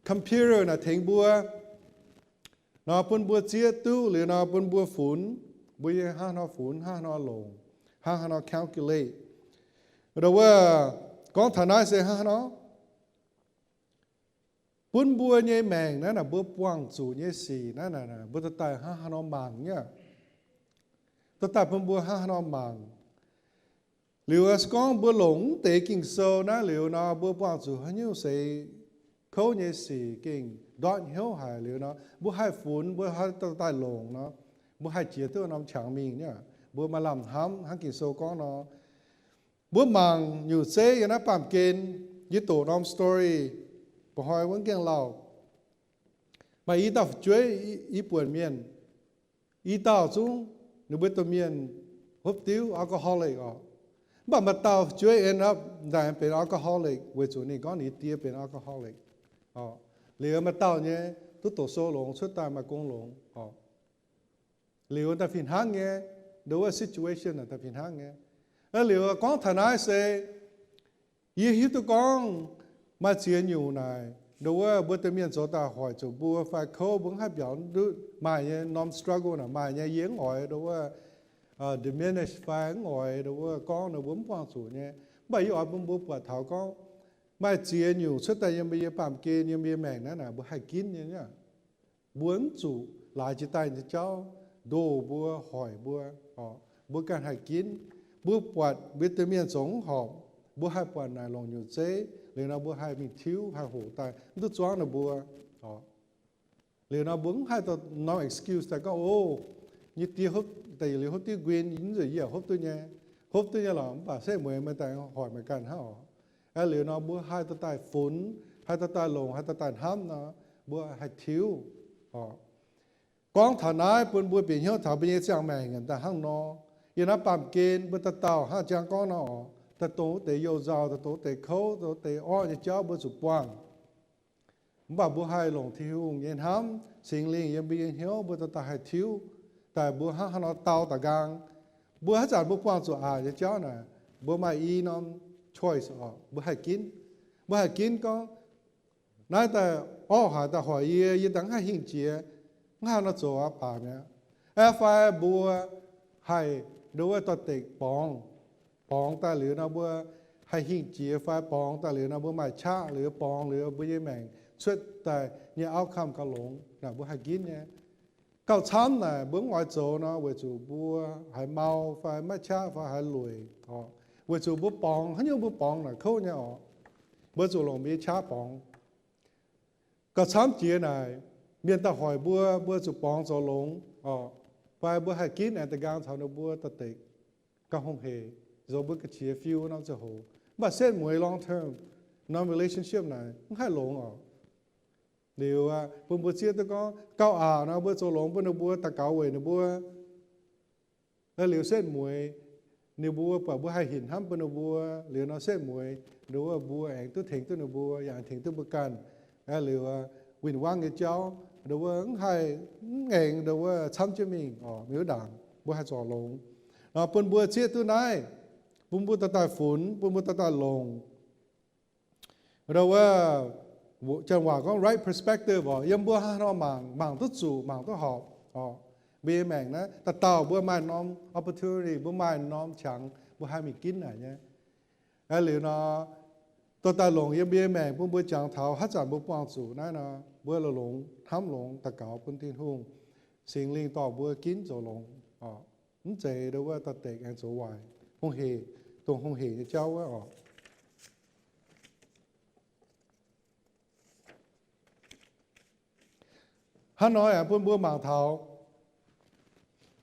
computer naaic tengx mbuo, nor bun mbuo zieqv duqv liuz nor bun mbuo funx, mbuo nyei hnangv haaix nor funx, hnangv haaix nor longc, hnangv haaix nor calculate. Ndo wuov, gorngv taux naaiv se hnangv haaix nor, bun mbuo nyei maengc naaiv naaic, mbuo buangh zuqc nyei sic naaiv naaic, mbuo dorh daaih hnangv haaix nor mangc nyei aqv. Dorh daaih bun mbuo hnangv haaix nor mangc. Liuz se gorngv mbuo longc mv deix Ging-Sou naaiv liuz nor, mbuo buangh zuqc haaix nyungc seix kouv nyei sic gengh ndortv hnyouv haic liuz nor, mbuo haih funx, mbuo haih dorh daaih longc nor, mbuo haih jiex duqv norm qangx mingh nyei aqv. Mbuo maaih lamh hnamv hnangv Ging-Sou gorngv nor. Mbuo mangc nyungc zeiv yiem naaiv baamh gen, yie doqc norm story, mba'hnoi wuov gaengh lauh. Maaih i dauh fu'jueiv, i buonc mienh, i dauh zungv ninh mbuo domh mienh hopv diuv alcoholic oc. Mv baac maaih dauh fu'jueiv end up ndaangc benx alcoholic weic zuqc ninh gorngv ninh die benx alcoholic. Liuz maaih dauh nyei duqv doqc sou longx cuotv daaih maaih gong longx. Liuz daaih fih hnangv nyei, ndo wuov situation daaih fih hnangv nyei. Liuz gorngv taux naaiv se, yie hiuv duqv gorngv maaih ziex nyungc naaic, ndo wuov mbuo domh mienh zoux daaih hoic zuqc mbuo fai kouv mbuo mv haih biaux ndutv maaih nyei norm struggle naaic maaih nyei, yie mv oix ndo wuov diminish fai mv oix ndo wuov gorngv nor mbuo mv buangh zuqc nyei. Mv baac yie oix bun mbuo buatc taux gorngv maaih ziex nyungc cuotv daaih yiem mbuo nyei baamh gen, yiem mbuo nyei maengc naaiv naaic mbuo haih ginv nyei. Mbuo mv zuqc laaix jiex daaih nyei jauv ndoh mbuo, hoic mbuo. Mbuo ganh haih ginv. Mbuo buatc mbuo domh mienh zoux mv horpc, mbuo haih buatc naaic longc nyungc zeiv liuz nor mbuo haih mingh tiuv, haih hoqc daaih, mv duqv zuangv ninh mbuo. Liuz nor mbuo mv haih dorh norm excuse daaih gorngv, o, yie die hopv deix liuz hopv diuv nquin, yie mv zuqc yie hopv duqv nyei. Hopv duqv nyei lorqc, mv baac setv mueiz meih daaih hoic meih ganh hnangv oc. Liuz nor mbuo haih dorh daaih funx, haih dorh daaih longc, haih dorh daaih hnamv nor, mbuo haih tiuv. Gorngv taux naaiv bun mbuo bieqc hnyouv taux mbuo nyei ziangh maengc daaih hnangv nor. Yiem naaiv baamh gen mbuo dauh dauh hnangv jangx gorngv nor oc, daaih dongh wuov deix you nzauh, daaih dongh wuov deix kouv, dongh wuov deix orqv nyei jauv mbuo zuqc buangh. Mv baac mbuo haih longc Tin-Hungh nyei hnamv, Singx Lingh yiem mbuo nyei hnyouv, mbuo dorh daaih haih tiuv daaih mbuo hnangv haaix nor dau da'nqaang. Mbuo haaix zanc mbuo buangh zuqc aqc nyei jauv naaic, mbuo maaih i norm choice oc, mbuo haih ginv. Mbuo haih ginv gorngv, naaiv daaih orqv haic daaih hoic yie, yie dangh haih hingh jiex, mv haih nor zoux aqv, baac mi'aqv. Fai mbuo haih ndo wuov dorh deix borngz, borngz daaih liuz nor mbuo haih hingh jiex fai borngz daaih liuz nor mbuo maaih qaqv liuz borngz liuz mbuo nyei maengc cuotv daaih nyei outcome gauh longx naaic, mbuo haih ginv nyei. Gauh camv naaic mbuo mv oix zoux nor weic zuqc mbuo haiz mau fai maiv qaqv fai haiz lueic oc. Weic zuqc mbuo borngz, haaix nyungc mbuo borngz naaic kouv nyei oc. Mbuo zuqc longc mbuo nyei qaqv borngz. Gauh camv jiex naaic, mienh daaih hoic mbuo, mbuo zuqc borngz zoux longx oc. Fai mbuo haih ginv aengx da'nqaang caux ninh mbuo dorh deix gauh hungh heic, zoux mbuo ga'qiex fiu norm ziangh hoc. Mv baac setv mueiz long term norm relationship naaic mv haih longx oc. Liuz bun mbuo zieqv duqv gorngv gauh aqc nor mbuo zoux longx bun ninh mbuo, daux gaux weic ninh mbuo. Liuz setv mueiz ninh mbuo buatc mbuo haih hinc hnamv bun ninh mbuo, liuz nor setv mueiz nduov mbuo aengx duqv tengx duqv ninh mbuo, yaac aengx tengx duqv mbuo ganh. Liuz win-wangv nyei jauv nduov mv haih, mv aengx nduov camv jienv mingh oc. Mv ndaangc mbuo haih zorc longx nor bun mbuo zieqv duqv naaiv, bun mbuo dorh daaih funx, bun mbuo dorh daaih longc. Nduov, janx waac gorngv right perspective oc. Yiem mbuo haaix nor mangc, mangc duqv zuqc, mangc duqv horpc oc. Mbuo nyei maengc naaiv dauh dauh mbuo maaih norm opportunity, mbuo maaih norm qangx mbuo haih mingh ginv naaic nyei. Liuz nor, dorh daaih longc yiem mbuo nyei maengc bun mbuo jangx taux haaix zanc mbuo buangh zuqc naaiv nor, mbuo longx, hnamv longx, daux gaux bun Tin-Hungh, Singx Lingh dorh mbuo ginv zoux longx oc. Mv zeiz nduov wuov dorh dekc aengx zoux waaic, hungh hec, dongh hungh hec nyei jauv wuov oc. Hnangv nor yaac bun mbuo mangc taux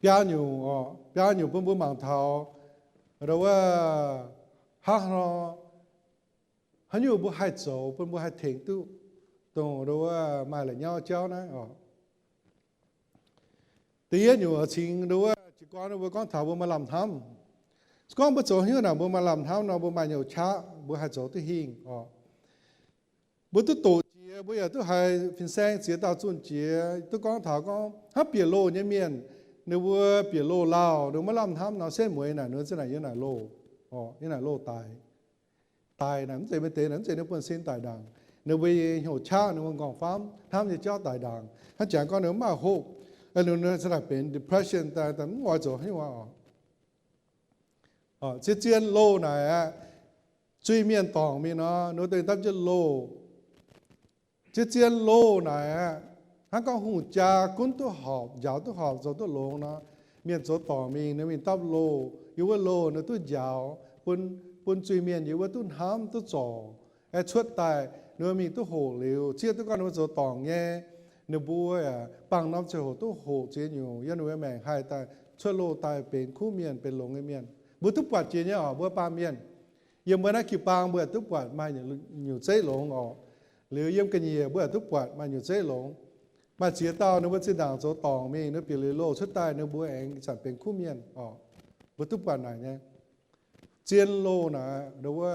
biaa nyungc oc. Biaa nyungc bun mbuo mangc taux nduov wuov hnangv nor, haaix nyungc mbuo haih zoux bun mbuo haih tengx duqv dongh nduov wuov maaih la'nyauv jauv naaiv oc. Da'yietv nyungc oix cingx nduov wuov jiez gorn mbuo gorngv taux mbuo maaih lamh hnamv. Se gorngv mbuo zoux haaix nyungc naaic mbuo maaih lamh hnamv nor, mbuo maaih nyungc qaqv mbuo haih zoux duqv hingh oc. Mbuo duqv doqc jiex, mbuo yaac duqv haiz fin-saeng ziex dauh zunh jiex duqv gorngv taux gorngv hnangv bieqc loh nyei mienh, ninh mbuo bieqc loh lauh, ninh mbuo maiv lamh hnamv nor, setv mueiz naaic ninh mbuo za'naaic yiem naaic loh, yiem naaic loh daic. Daic naaic mv zeiz maaih deix naaic, mv zeiz ninh mbuo buonv-sin daic ndaangc. Ninh mbuo nyei hnyouv qaqv, ninh mbuo nqorngv-famv, hnamv nyei jauv daic ndaangc. Hnangv jangx gorngv ninh mbuo mv maaih hope, ninh mbuo za'naaic benx depression daaih, mv oix zoux haaix nyungc aqv. Zien-zien loh naaic aqv, zuiz-mienh dorngc mingh nor, ninh mbuo daaih dapv jienv loh. Zien-zien loh naaic aqv, hnangv gorngv hungh jaa gunv duqv horpc, njaaux duqv horpc, zoux duqv longx nor, mienh zoux dorngc mingh, ninh mingh dapv loh. Yiem wuov loh ninh duqv njaaux, bun, bun zuiz-mienh yiem wuov duqv hnamv duqv zorc, aengx cuotv daaih ninh mingh duqv hoqc liuz, zieqv duqv gorngv ninh mbuo zoux dorngc nyei, ninh mbuo yaac baamh norm ziangh hoc duqv hoqc ziex nyungc, yiem ninh mbuo maengc haih daaih cuotv loh daaih benx kuv mienh, benx longx nyei mienh. Mbuo duqv buatc jiex nyei oc, mbuo baamh mienh. Yiem mbuo naaiv jiu-baang mbuo yaac duqv buatc maaih nyungc zeiv longx oc. Liuz yiem ga'nyiec mbuo yaac duqv buatc maaih nyungc zeiv longx. Maaih ziex dauh ninh mbuo zinh ndaangc zoux dorngc mingh, ninh mbuo bieqc liuz loh cuotv daaih, ninh mbuo aengx zanc benx kuv mienh oc. Mbuo duqv buatc naaic nyei. Zien loh naaic, ninh mbuo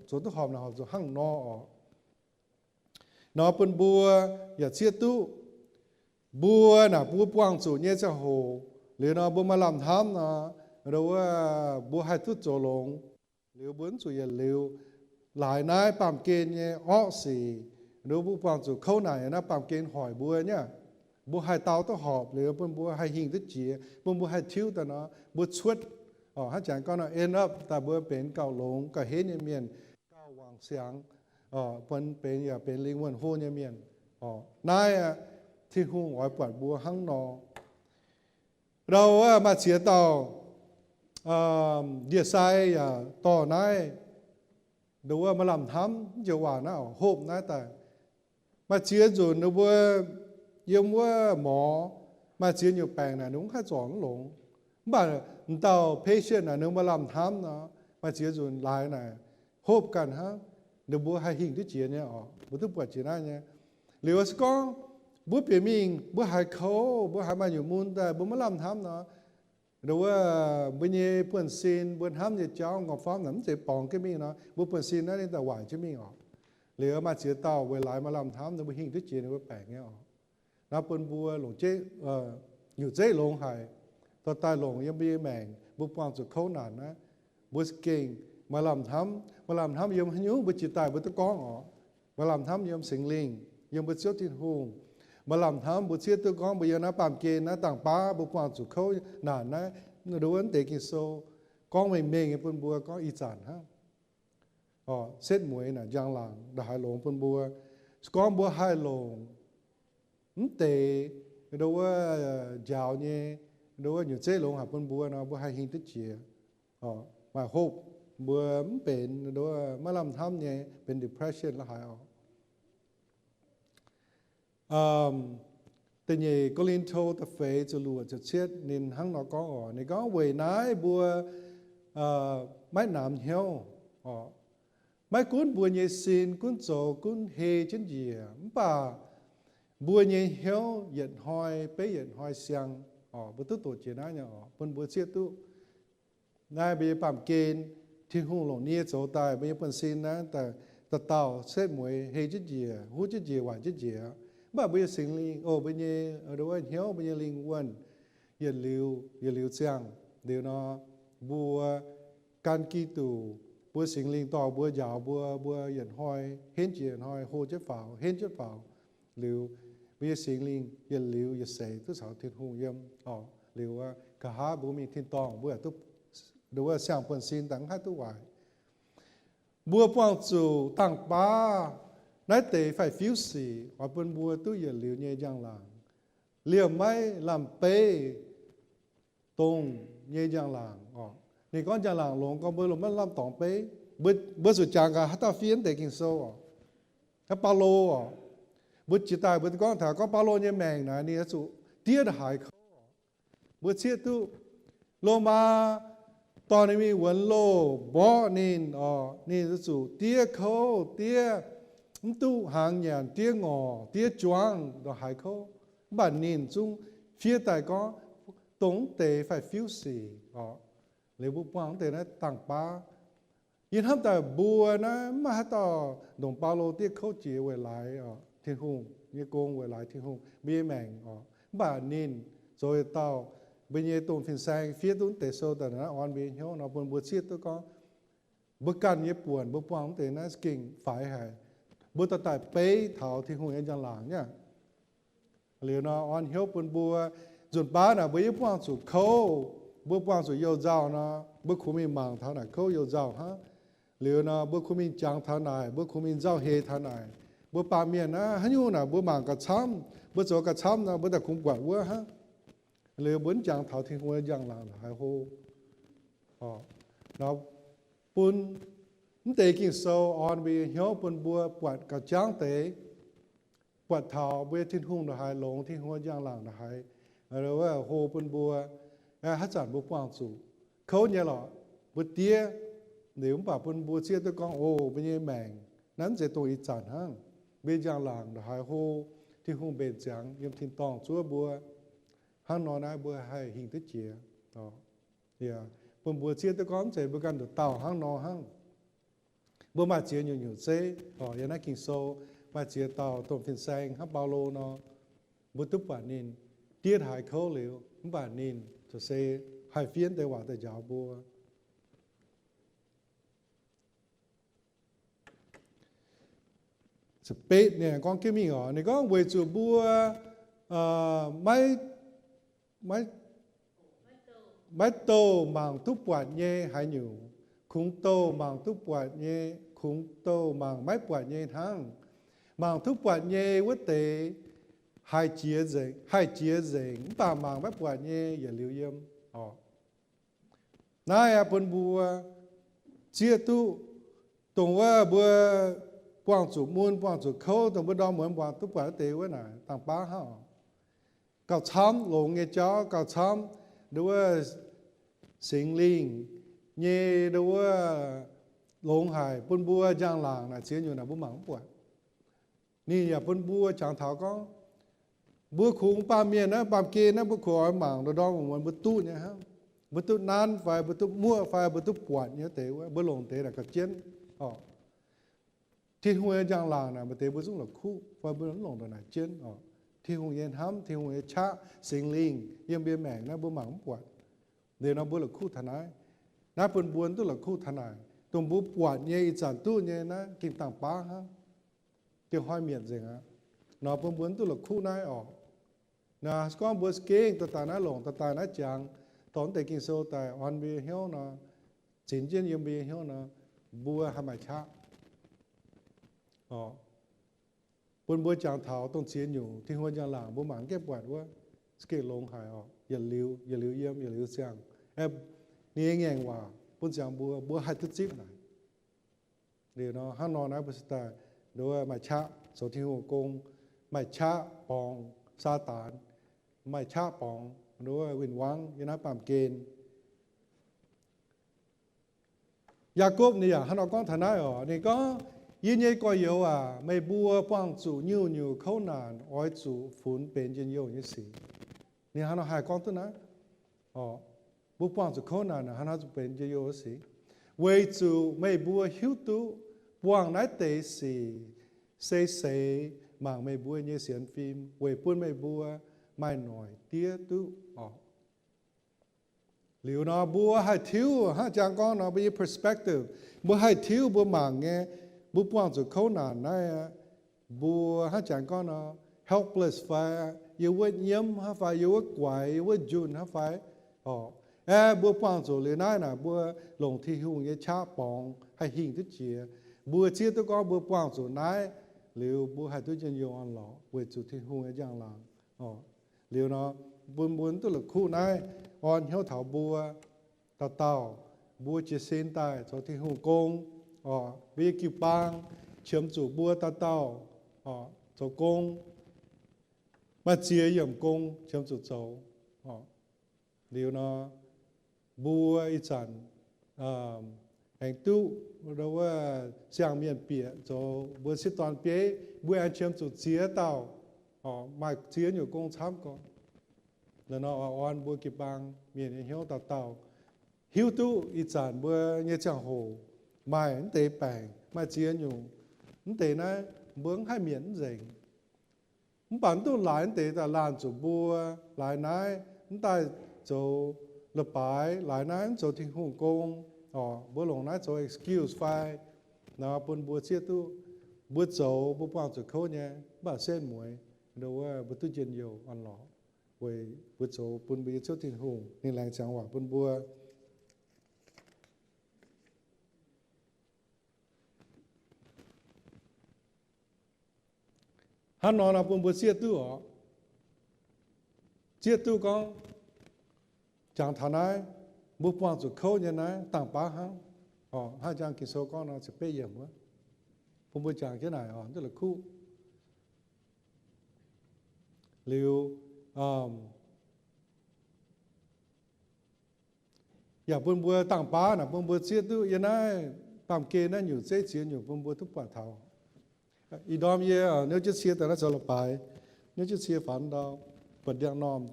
zoux duqv horpc naaic horpc zuqc hnangv nor oc. Nor bun mbuo yaac zieqv duqv, mbuo naaic mbuo buangh zuqc nyei ziangh hoc, liuz nor mbuo maaih lamh hnamv nor, nduov wuov mbuo haih duqv zoux longx. Liuz mbuo mv zuqc yietc liuz laaix naaiv baamh gen nyei orqv sic, nduov mbuo buangh zuqc kouv naaic naaiv baamh gen hoic mbuo nyei. Mbuo haih dau duqv horpc liuz bun mbuo haih hingh duqv jiex, bun mbuo haih tiuv daaih nor, mbuo cuotv, hnangv jangx gorngv nor, end up daaih mbuo benx gauh longx gauh henv nyei mienh, gauh wangc siangx, bun benx yaac benx lingh wuonh hlo nyei mienh. Naaiv aqv, Tin-Hungh oix buatc mbuo hnangv nor. Ndau wuov maaih ziex dauh ndie-sai yaac dorh naaiv, ndau wuov maaih lamh hnamv joux waac naaiv oc, hope naaiv daaih. Maaih ziex nzunc ninh mbuo yiem wuov morz, maaih ziex nyungc baengc naaic ninh mbuo mv haih zorc mv longx. Mv baac m'dauh patient naaic ninh mbuo maaih lamh hnamv nor, maaih ziex nzunc laaix naaic hope ganh hnangv, ninh mbuo haih hingh duqv jiex nyei oc. Mbuo duqv buatc jiex naaiv nyei. Liuz se gorngv mbuo bieqc mingh, mbuo haiz kouv, mbuo haiz maaih nyungc mun daaih, mbuo maiv lamh hnamv nor, ndau wuov mbuo nyei buonv-sin, mbuo hnamv nyei jauv, nqorngv-famv naaic mv zeiz borngz jienv mingh nor, mbuo buonv-sin naaiv ninh daaih waaic jienv mingh oc. Liuz maaih ziex dauh weic laaix maaih lamh hnamv, ninh mbuo hingh duqv jiex ninh mbuo baengc nyei oc. Naaiv bun mbuo longc jeiv, nyungc zeiv longx haic, dorh daaih longc yiem mbuo nyei maengc, mbuo buangh zuqc kouv naanc naaiv, mbuo za'gengh maaih lamh hnamv. Maaih lamh hnamv yiem haaix nyungc mbuo jiex daaih mbuo duqv gorngv oc. Maaih lamh hnamv yiem Singx Lingh, yiem mbuo Ziouv Tin-Hungh. Maaih lamh hnamv mbuo zieqv duqv gorngv mbuo yiem naaiv baamh gen naaiv dangh baav mbuo buangh zuqc kouv naanc naaiv, ndau wuov deix Ging-Sou gorngv mengh mengh nyei bun mbuo gorngv ih zanc hnangv. Setv mueiz naaic njang-laangc ndongc haaix longx bun mbuo. Se gorngv mbuo haih longc mv deix ndau wuov njaaux nyei, ndau wuov nyungc zeiv longx haic bun mbuo nor, mbuo haih hingh duqv jiex. Maaih hope, mbuo mv benx ndau wuov maiv lamh hnamv nyei, benx depression la'haaix oc. Da'nyeic Ko^lin^to da'feix ziepc luoqc ziepc cietv ninh hnangv nor gorngv oc. Ninh gorngv, weic naaiv mbuo maiv namx hnyouv oc. Maiv gunv mbuo nyei sin gunv zoux gunv hei jienv njiec, mv baac mbuo nyei hnyouv yietc hnoi beiv yietc hnoi siang. Oc, mbuo duqv doqc jiex naaiv nyei oc, bun mbuo zieqv duqv naaiv mbuo nyei baamh gen, Tin-Hungh longc nie zoux daaih mbuo nyei buonv-sin naaiv, dauh dauh setv mueiz hei jienv njiec, huv jienv njiec, waaic jienv njiec. Mv baac mbuo nyei Singx Lingh, oc, mbuo nyei, wuov, hnyouv, mbuo nyei lingh wuonh yietc liuz yietc liuz ziangh. Liuz nor, mbuo gan Giduc, mbuo Singx Lingh dorh mbuo, njaaux mbuo, mbuo yietc hnoi henv jiex hnoi hlo jienv faaux, henv jienv faaux. Liuz mbuo nyei Singx Lingh yietc liuz yietc seix duqv caux Tin-Hungh yiem. Oc, liuz nqa'haav mbuo mingh tin-dorngh, mbuo yaac duqv, wuov, siang-buonv-sin daaih mv haih duqv waaic. Mbuo buangh zuqc dangh baav naaiv deix faix-fiuv sic oix bun mbuo duqv yietc liuz nyei njang-laangc, liemh maiv lamh beiv dongh nyei njang-laangc oc. Ninh gorngv njang-laangc longx gorngv mbuo longc maiv lamh dorngx beiv. Mbuo, mbuo zuqc jangx gaax haaix dauh fiev deix Ging-Sou oc. Haaix Baulo oc. Mbuo jiex daaih mbuo gorngv taux gorngv Baulo nyei maengc naaic ninh oix zuqc diev ndongc haaix kouv. Mbuo zieqv duqv Lomaa dorh ninh mingh wuonx loh, mborqv ninh oc, ninh zuqc diev kouv, diev mv duqv hnaangx nyanc, diev ngorc, diev juangv ndongc haaix kouv. Mv baac ninh zungv fiev daaih gorngv dongh mv deix faix-fiuv sic oc. Liuz mbuo buangh mv deix naaiv dangh baav. Yie hnamv daaih mbuo naaiv mv maaih haaix dauh ndongc Baulo diev kouv jiex weic laaix oc, Tin-Hungh nyei gong, weic laaix Tin-Hungh, mbuo nyei maengc oc. Mv baac ninh zoux yietc dauh mbuo nyei domh fin-saeng fiev duqv mv deix sou daaih naaiv orn mbuo nyei hnyouv nor, bun mbuo zieqv duqv gorngv mbuo ganh nyei buonc, mbuo buangh mv deix naaiv za'gengh faix haic. Mbuo dorh daaih beiv taux Tin-Hungh nyei njang-laangc nyei. Liuz nor, orn hnyouv bun mbuo, nzunc baav naaic mbuo yie buangh zuqc kouv, mbuo buangh zuqc you-nzauh nor, mbuo kungx mingh mangc taux naaic kouv you-nzauh hnangv. Liuz nor, mbuo kungx mingh jangx taux naaic, mbuo kungx mingh nzauh heix taux naaic. Mbuo baamh mienh naaiv haaix nyungc naaic mbuo mangc gauh camv, mbuo zoux gauh camv nor, mbuo daaih kungx buatc wuov hnangv. Liuz mbuo mv jangx taux Tin-Hungh nyei njang-laangc haaix hlo. Nor, bun mv deix Ging-Sou orn mbuo nyei hnyouv bun mbuo buatc gauh jangv deix, buatc taux mbuo nyei Tin-Hungh ndongc haaix, longx Tin-Hungh njang-laangc ndongc haaix, hlo bun mbuo. Haaix zanc mbuo buangh zuqc kouv nyei lorqc, mbuo diev, liuz mv baac bun mbuo zieqv duqv gorngv, o, mbuo nyei maengc naaiv mv zeiz dongh ih zanc hnangv. Mbuo njang-laangc ndongc haaix hlo, Tin-Hungh mbenc ziangx yiem tin-dorngh zuov mbuo. Hnangv nor naaiv mbuo haih hingh duqv jiex. Bun mbuo zieqv duqv gorngv mv zeiz mbuo ganh nduqc dauh hnangv nor hnangv. Mbuo maaih ziex nyungc-nyungc zeiv, yiem naaiv Ging-Sou maaih ziex dauh domh fin-saeng hnangv Baulo nor, mbuo duqv buatc ninh diev haaix kouv liuz, mv baac ninh ziouc se haih fiev deix waac daaih njaaux mbuo. Ziepc betv ninh gorngv jienv mingh oc, ninh gorngv weic zuqc mbuo maiv, maiv, maiv douh mangc duqv buatc nyei haaix nyungc, kungx douh mangc duqv buatc nyei, kungx douh mangc maiv buatc nyei hnangv. Mangc duqv buatc nyei wuov deix haih jiex nzengc, haih jiex nzengc, mv baac mangc maiv buatc nyei yietc liuz yiem oc. Naaiv aqv bun mbuo zieqv duqv, dongh wuov mbuo buangh zuqc mun, buangh zuqc kouv, dongh mbuo ndorm muonz mbuangh duqv buatc wuov deix wuov naaic dangh baav hnangv oc. Gauh camv longx nyei jauv, gauh camv nduov wuov Singx Lingh nyei nduov wuov longx haic bun mbuo njang-laangc naaic ziex nyungc naaic mbuo mangc mv buatc. Ninh yaac bun mbuo jangx taux gorngv, mbuo kungx baamh mienh naaiv, baamh gen naaiv, mbuo kungx oix mangc ndorm ndorm muonz mbuo duqv nyei hnangv. Mbuo duqv nanv fai mbuo duqv muoqv fai mbuo duqv buatc nyei wuov deix wuov, mbuo longc deix naaic gauh jienv oc. Tin-Hungh nyei njang-laangc naaic maaih deix mbuo zungv la'kuqv fai mbuo mv longc ndongc naaic jienv oc. Tin-Hungh nyei hnamv, Tin-Hungh nyei qaqv, Singx Lingh yiem mbuo maengc naaiv mbuo mangc mv buatc. Liuz nor mbuo la'kuqv taux naaiv. Naaiv bun mbuo mv duqv la'kuqv taux naaic. Dongh mbuo buatc nyei ih zanc duqv nyei naaiv gengh dangh baav hnangv. Dieh hnoi mietc nzengc aqv. Nor bun mbuo mv duqv la'kuqv naaiv oc. Naaiv se gorngv mbuo gengh dorh daaih naaiv longc, dorh daaih naaiv jangx, dorh mv deix Ging-Sou daaih orn mbuo nyei hnyouv nor, zinx jienv yiem mbuo nyei hnyouv nor, mbuo haih maaih qaqv. Bun mbuo jangx taux dongh ziex nyungc Tin-Hungh njang-laangc mbuo mangc mv gaengh buatc wuov, za'gengh longx haic oc. Yietc liuz, yietc liuz yiem, yietc liuz ziangh. Ninh nyei ngaengc waac bun ziangx mbuo, mbuo haih duqv zipv naaic. Liuz nor, hnangv nor naaiv mbuo se daaih nduov maaih qaqv zoux Tin-Hungh gong, maaih qaqv borngz Saadaan, maaih qaqv borngz nduov win-wangv yiem naaiv baamh gen. Yaakopv ninh yaac hnangv nor gorngv taux naaiv oc. Ninh gorngv, Yie nyei gorx-youz aac, meih mbuo buangh zuqc nyungc-nyungc kouv naanc oix zuqc funx benx njien-youh nyei sic. Ninh hnangv nor haih gorngv duqv naaiv. Mbuo buangh zuqc kouv naanc hnangv nor zuqc benx njien-youh nyei sic, weic zuqc meih mbuo hiuv duqv buangh naaiv deix sic se seix mangc meih mbuo nyei sienx fim weic bun meih mbuo maaih noic diev duqv oc. Liuz nor mbuo haih tiuv hnangv jangx gorngv nor, mbuo nyei perspective, mbuo haih tiuv mbuo mangc nyei, mbuo buangh zuqc kouv naanc naaiv aqv, mbuo hnangv jangx gorngv nor, helpless fai, yiem wuov nyiemv hnangv fai, yiem wuov guaix, yiem wuov njunh hnangv fai oc. Aeqv, mbuo buangh zuqc liuz naaiv naaic, mbuo longc Tin-Hungh nyei qaqv borngz haih hingh duqv jiex. Mbuo zieqv duqv gorngv mbuo buangh zuqc naaiv liuz, mbuo haih duqv njien-youh orn-lorqc weic zuqc Tin-Hungh nyei njang-laangc oc. Liuz nor, bun mbuo mv duqv la'kuqv naaiv, orn hnyouv taux mbuo dauh dauh, mbuo jiez sin daaih zoux Tin-Hungh gong oc. Mbuo nyei jiu-baang qiemx zuqc mbuo dauh dauh oc zoux gong, maaih ziex yiemc gong qiemx zuqc zoux oc. Liuz nor, mbuo ih zanc aengx duqv wuov siang-mienh bieqc zoux mbuo sieqv dorn bieiv, mbuo aengx qiemx zuqc ziex dauh, maaih ziex nyungc gong camv gorqv. La'nor oix orn mbuo jiu-baang mienh nyei hnyouv dauh dauh hiuv duqv ih zanc mbuo nyei ziangh hoc maaih mv deix baengc, maaih ziex nyungc. Mv deix naaiv mbuo mv haih mietc mv nzengc. Mv baac mv duqv laaix mv deix daaih laanh zuqc mbuo laaix naaiv mv daaih zoux leiz-baaix, laaix naaiv mv zoux Tin-Hungh gong oc. Mbuo longc naaiv zoux excuse fai nor bun mbuo zieqv duqv mbuo zoux, mbuo buangh zuqc kouv nyei, mv baac setv mueiz ndo wuov mbuo duqv njien-youh orn-lorqc weic mbuo zoux bun mbuo nyei Ziouv Tin-Hungh ninh laengz ziangx waac bun mbuo. Hnangv nor nor bun mbuo zieqv duqv oc. Zieqv duqv gorngv, jangx taux naaiv, mbuo buangh zuqc kouv nyei naaiv dangh baav hnangv. Oc, hnangv jangx Ging-Sou gorngv nor ziepc betv yiemc wuov, bun mbuo jangx jienv naaic oc, duqv la'kuqv. Liuz, yaac bun mbuo dangh baav naaic bun mbuo zieqv duqv yiem naaiv baamh gen naaiv nyungc zeiv ziex nyungc bun mbuo duqv buatc taux. Ih ndorm yie niouv jienv cie daaih naaiv zoux leiz-baaix, niouv jienv cie faaux ndau, buatc ndiangx-normh,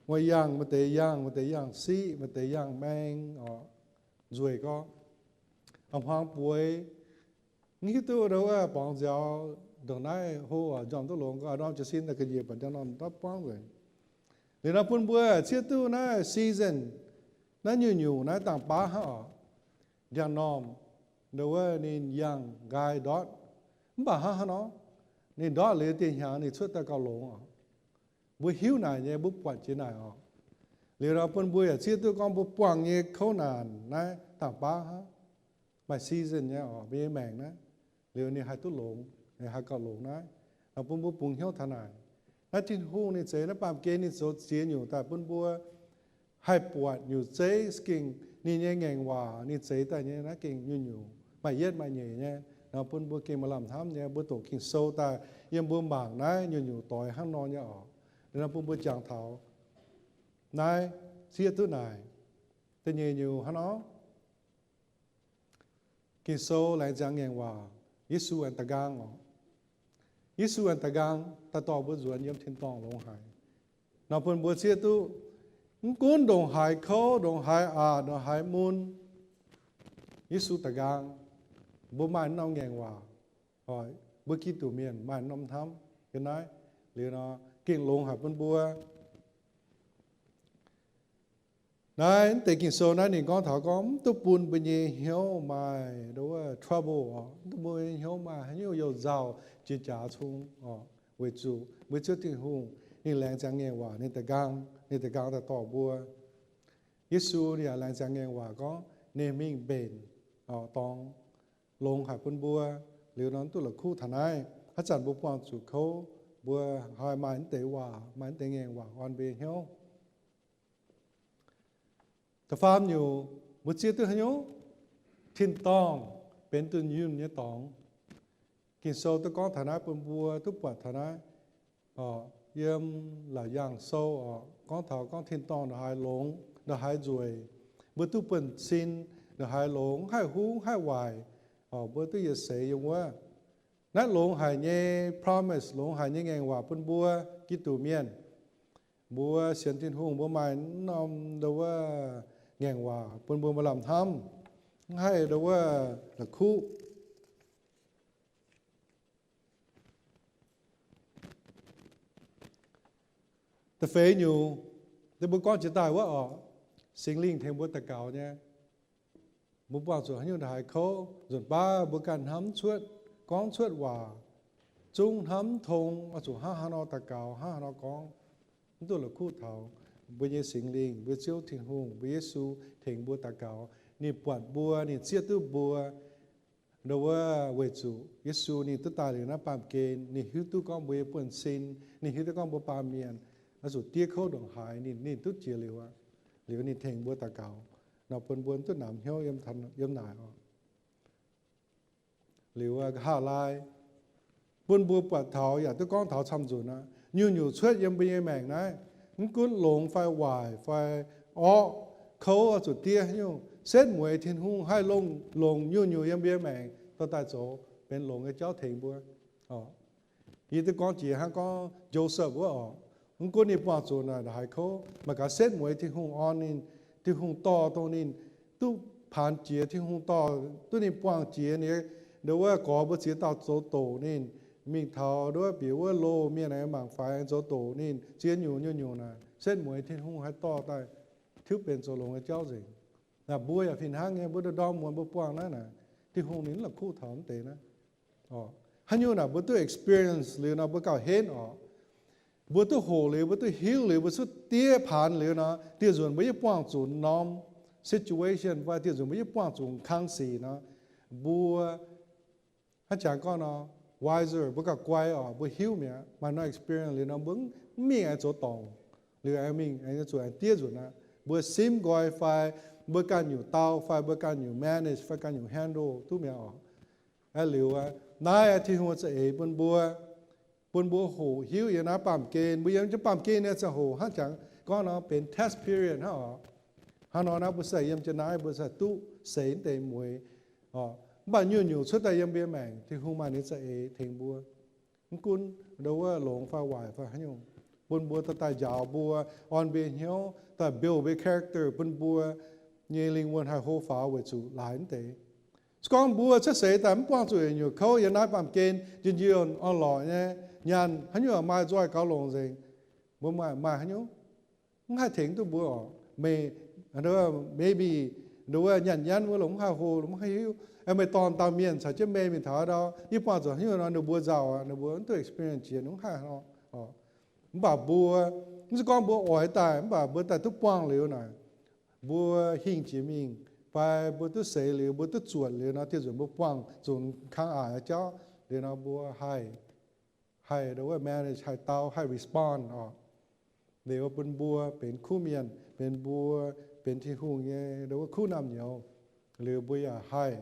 mueiz yangh, maaih deix yangh, maaih deix yangh siqv, maaih deix yangh maeng oc, nzueic gorngv, a'hmuangx bueix, mv hiuv duqv ndo wuov borngz nziaaux ndongc naaiv hlo oc, njormh duqv longx, a'normh jiez sin daaih ga'nyiec buatc ndiangx-normh ndortv buangv nzueic. Liuz nor bun mbuo zieqv duqv naaiv season, naaiv nyungc-nyungc naaiv dangh baav hnangv oc. Ndiangx-normh ndo wuov ninh yangh nqaai ndortv, mv baac hnangv haaix nor ninh ndortv liuz dieh hnyangx ninh cuotv daaih gauh longx oc. Mbuo hiuv naaic nyei, mbuo buatc jiex naaic oc. Liuz nor bun mbuo yaac zieqv duqv gorngv mbuo buangh nyei kouv naanc naaiv dangh baav hnangv, maaih season nyei oc, mbuo nyei maengc naaiv. Liuz ninh haih duqv longx, ninh haih gauh longx naaiv. Nor bun mbuo bungx hnyouv taux naaic, naaiv Tin-Hungh ninh zeix naaiv baamh gen ninh zoux ziex nyungc daaih bun mbuo haih buatc nyungc zeiv, gengh ninh nyei ngaengc waac ninh zeix daaih nyei naaiv gengh nyungc-nyungc maaih yietv maaih nyeic nyei. Nor bun mbuo gengh maaih lamh hnamv nyei, mbuo doqc Ging-Sou daaih yiem mbuo mangc naaiv nyungc-nyungc doix hnangv nor nyei oc. Nor bun mbuo jangx taux naaiv zieqv duqv naaic, da'nyeic nyungc hnangv nor, Ging-Sou laengz ziangx ngaengc waac, Yesu aengx da'nqaang oc. Yesu aengx da'nqaang daaih dorh mbuo nzuonx yiem tin-dorngh longx haic. Nor bun mbuo zieqv duqv, mv gunv ndongc haaix kouv, ndongc haaix aqc, ndongc haaix mun, Yesu da'nqaang. Mbuo maaih norm ngaengc waac, mbuo Giduc mienh maaih norm hnamv yiem naaiv. Liuz nor gengh longx haic bun mbuo. Naaiv deix Ging-Sou naaiv ninh gorngv taux gorngv mv duqv bun mbuo nyei hnyouv maaih ndo wuov trouble oc, mv duqv bun mbuo nyei hnyouv maaih haaix nyungc you-nzauh jiex jaax cung oc, weic zuqc mbuo Ziouv Tin-Hungh ninh laengz ziangx ngaengc waac, ninh da'nqaang, ninh da'nqaang daaih dorh mbuo. Yesu ninh yaac laengz ziangx ngaengc waac gorngv ninh mingh mbenc dorngx longx haic bun mbuo. Liuz nor mv duqv la'kuqv taux naaiv, haaix zanc mbuo buangh zuqc kouv, mbuo haih maaih mv deix waac, maaih mv deix ngaengc waac orn mbuo nyei hnyouv. Da'faam nyungc, mbuo zieqv duqv haaix nyungc? Tin-dorngh benx dunh yunh nyei dorngx. Ging-Sou duqv gorngv taux naaiv bun mbuo duqv buatc taux naaiv. Yiem Laauc Yaangh Sou oc, gorngv taux gorngv tin-dorngh ndongc haaix longx, ndongc haaix nzueic, mbuo duqv buonv-sin, ndongc haaix longx, haih hungh, haih waaic, mbuo duqv yietc seix yiem wuov. Naaiv longx haic nyei promise, longx haic nyei ngaengc waac bun mbuo Giduc mienh. Mbuo sienx Tin-Hungh mbuo maaih norm ndo wuov ngaengc waac bun mbuo maaih lamh hnamv, mv haih ndo wuov la'kuqv. Da'feix nyungc, mbuo gorngv jiex daaih wuov orqc, Singx Lingh tengx mbuo daux gaux nyei. Mbuo buangh zuqc haaix nyungc ndongc haaix kouv, nzunc baav mbuo ganh hnamv cuotv, gorngv cuotv waac, zungv hnamv mv tong, oix zuqc hnangv haaix nor daux gaux, hnangv haaix nor gorngv, mv duqv la'kuqv taux mbuo nyei Singx Lingh, mbuo Ziouv Tin-Hungh, mbuo Yesu tengx mbuo daux gaux. Ninh buatc mbuo, ninh zieqv duqv mbuo, ndo wuov weic zuqc Yesu ninh duqv daaih liuz naaiv baamh gen, ninh hiuv duqv gorngv mbuo nyei buonv-sin, ninh hiuv duqv gorngv mbuo baamh mienh oix zuqc diev kouv ndongc haaix, ninh, ninh duqv jiex liuz aqv. Liuz ninh tengx mbuo daux gaux nor, bun mbuo duqv namx hnyouv yiem naaic oc. Liuz nqa'haav laai bun mbuo buatc taux yaac duqv gorngv taux camv-nzunc aqv. Nyungc-nyungc cuotv yiem mbuo nyei maengc naaiv, mv gunv longx fai waaic fai orqv, kouv zuqc diev haaix nyungc, setv mueiz Tin-Hungh haih longc, longc nyungc-nyungc yiem mbuo nyei maengc dorh daaih zoux benx longx nyei jauv tengx mbuo. Yie duqv gorngv jiex hnangv gorngv Joseph wuov orqc, mv gunv ninh buangh zuqc naaic ndongc haaix kouv, mangc gaax setv mueiz Tin-Hungh orn ninh, Tin-Hungh dorh dongh ninh duqv paanx jiex, Tin-Hungh dorh duqv ninh buangh jiex ninh, ndo wuov gorx mbuo ziex dauh zoux doqc ninh, mingh taux ndo wuov bieqc wuov loz mienh aengx mangc faix zoux doqc ninh, ziex nyungc nyungc-nyungc naaic setv mueiz Tin-Hungh haih dorh daaih tiuv benx zoux longx nyei jauv nzengc. Naaic mbuo yaac fih hnangv nyei, mbuo ndorm muonz mbuo buangh naaiv naaic, Tin-Hungh ninh mv la'kuqv taux mv deix naaiv. Haaix nyungc naaic mbuo duqv experience liuz nor mbuo gauh henv orqc. Mbuo duqv hoqc liuz, mbuo duqv hiuv liuz, mbuo cuotv diev paanx liuz nor, dieh nzunc mbuo yaac buangh zuqc norm situation fai dieh nzunc mbuo yaac buangh zuqc kang sic nor, mbuo hnangv jangx gorngv nor, wiser, mbuo gauh guai orqc, mbuo hiuv mi'aqv. Maaih norm experience liuz nor mbuo mv mingh aengx zoux dorngc. Liuz aengx mingh aengx zuqc aengx diev nzunc aqv. Mbuo simv nqoi fai mbuo ganh nyungc dau fai mbuo ganh nyungc manage fai ganh nyungc handle duqv mi'aqv orqc. Aa, liuz aqv, naaiv Tin-Hungh za'eix bun mbuo, bun mbuo hoqc hiuv yiem naaiv baamh gen. Mbuo yiem jienv baamh gen nyei ziangh hoc hnangv jangx gorngv nor benx test period hnangv orqc. Hnangv nor naaiv mbuo se yiem jienv naaiv mbuo se duqv seix deix mueiz. Mv baac nyungc-nyungc cuotv daaih yiem mbuo maengc, Tin-Hungh maaih ninh za'eix tengx mbuo. Mv gunv ndo wuov longx fai waaic fai haaix nyungc, bun mbuo dorh daaih njaaux mbuo, orn mbuo hnyouv, daaih build mbuo character, bun mbuo nyei lingh wuonh haih hlo faaux weic zuqc laaix mv deix. Se gorngv mbuo cuotv seix daaih mv buangh zuqc nyungc kouv yiem naaiv baamh gen, njien-youh orn-lorqc nyei, nyaanh haaix nyungc maaih nzoih gaux longc nzengc, mbuo maaih, maaih haaix nyungc mv haih tengx duqv mbuo orqc. Meih, maybe, ndo wuov nyaanh nyanv wuov longc mv haih hlo, longc mv haih hiuv. Meih dorn dauh mienh caux jienv meih mingh taux ndau, yie buangh zuqc haaix nyungc nor ninh mbuo nzauh aqv, ninh mbuo mv duqv experience jiex, ninh mv haih nor. Mv baac mbuo, mv se gorngv mbuo oix daaih, mv baac mbuo daaih duqv buangh liuz naaic, mbuo hingh jiex mingh, fai mbuo duqv seix liuz, mbuo duqv zuotc liuz nor, dieh nzunc mbuo buangh zuqc kangv aqc nyei jauv liuz nor, mbuo haih, haih ndo wuov manage, haih dau, haih respond orqc. Liuz bun mbuo benx kuv mienh, benx mbuo, benx Tin-Hungh nyei ndo wuov kuv naamh nyouz. Liuz mbuo yaac haih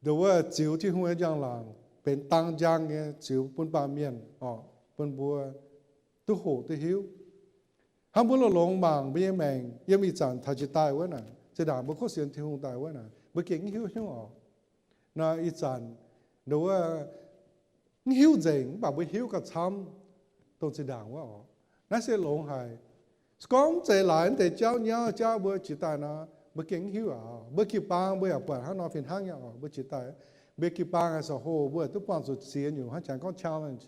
ndo wuov ziux Tin-Hungh nyei njang-laangc benx dang njang nyei ziux bun baamh mienh orqc, bun mbuo duqv hoqc duqv hiuv. Hnangv mbuo longx-longx mangc mbuo nyei maengc yiem ih zanc taux jiex daaih wuov naaic, zinh ndaangc mbuo kov sienx Tin-Hungh daaih wuov naaic, mbuo gengh mv hiuv hnyouv orqc. Nor ih zanc ndo wuov mv hiuv nzengc, mv baac mbuo hiuv gauh camv dongh zinh ndaangc wuov orqc. Naaiv se longx haic. Se gorngv mv zeiz laaix mv deix jauv nyauv jauv mbuo jiex daaih nor, mbuo gengh mv hiuv aqv. Mbuo jiu-baang mbuo yaac buatc hnangv nor fih hnangv nyei orqc. Mbuo jiex daaih, mbuo jiu-baang aengx zoux hoc mbuo duqv buangh zuqc ziex nyungc hnangv jangx gorngv challenge.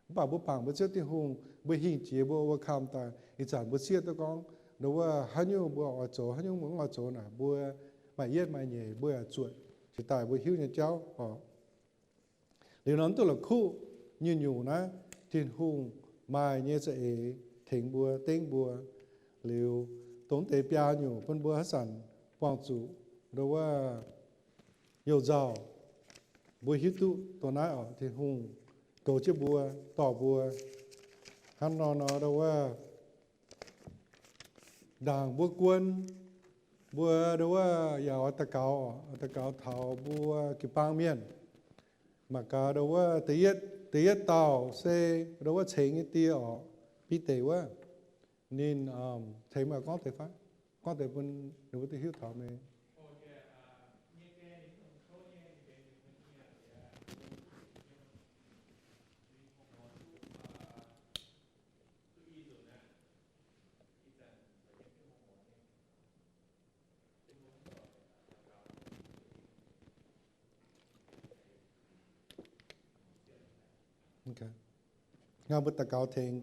Mv baac mbuo bangc mbuo Ziouv Tin-Hungh, mbuo hingh jiex mbuo overcome daaih. Ih zanc mbuo zieqv duqv gorngv ndo wuov haaix nyungc mbuo oix zoux, haaix nyungc mbuo mv oix zoux naaic, mbuo maaih yietv maaih nyeic mbuo yaac zuotc jiex daaih mbuo hiuv nyei jauv orqc. Liuz nor mv duqv la'kuqv nyungc-nyungc naaiv Tin-Hungh maaih nyei za'eix tengx mbuo, dengv mbuo. Liuz dongh deix biaa nyungc bun mbuo haaix zanc buangh zuqc ndo wuov youh nzauh, mbuo hiuv duqv dongh naaiv orqc, Tin-Hungh goux jienv mbuo, dorh mbuo. Hnangv nor nor ndo wuov ndaangc mbuo guon, mbuo ndo wuov yaac oix daux gaux, oix daux gaux taux mbuo jiu-baang mienh. Mangc gaax ndo wuov da'yietv, da'yietv dauh se ndo wuov cengx nyei die orqc, Bide wuov. Ninh, cengx meih gorngv deix fai? gorngv deix bun ninh mbuo duqv hiuv taux meih. Hnangv mbuo daux gaux tengx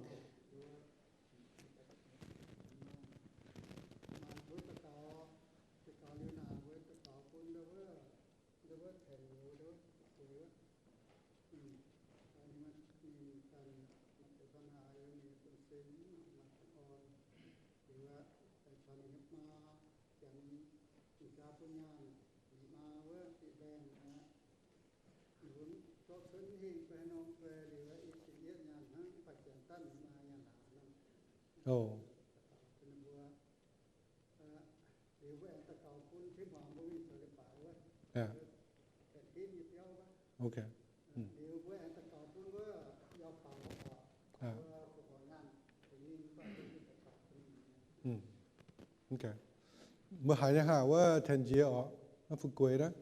Mbuo haiz nyei haah wuov tengx njiec oc, naaiv fu'jueiv naaiv,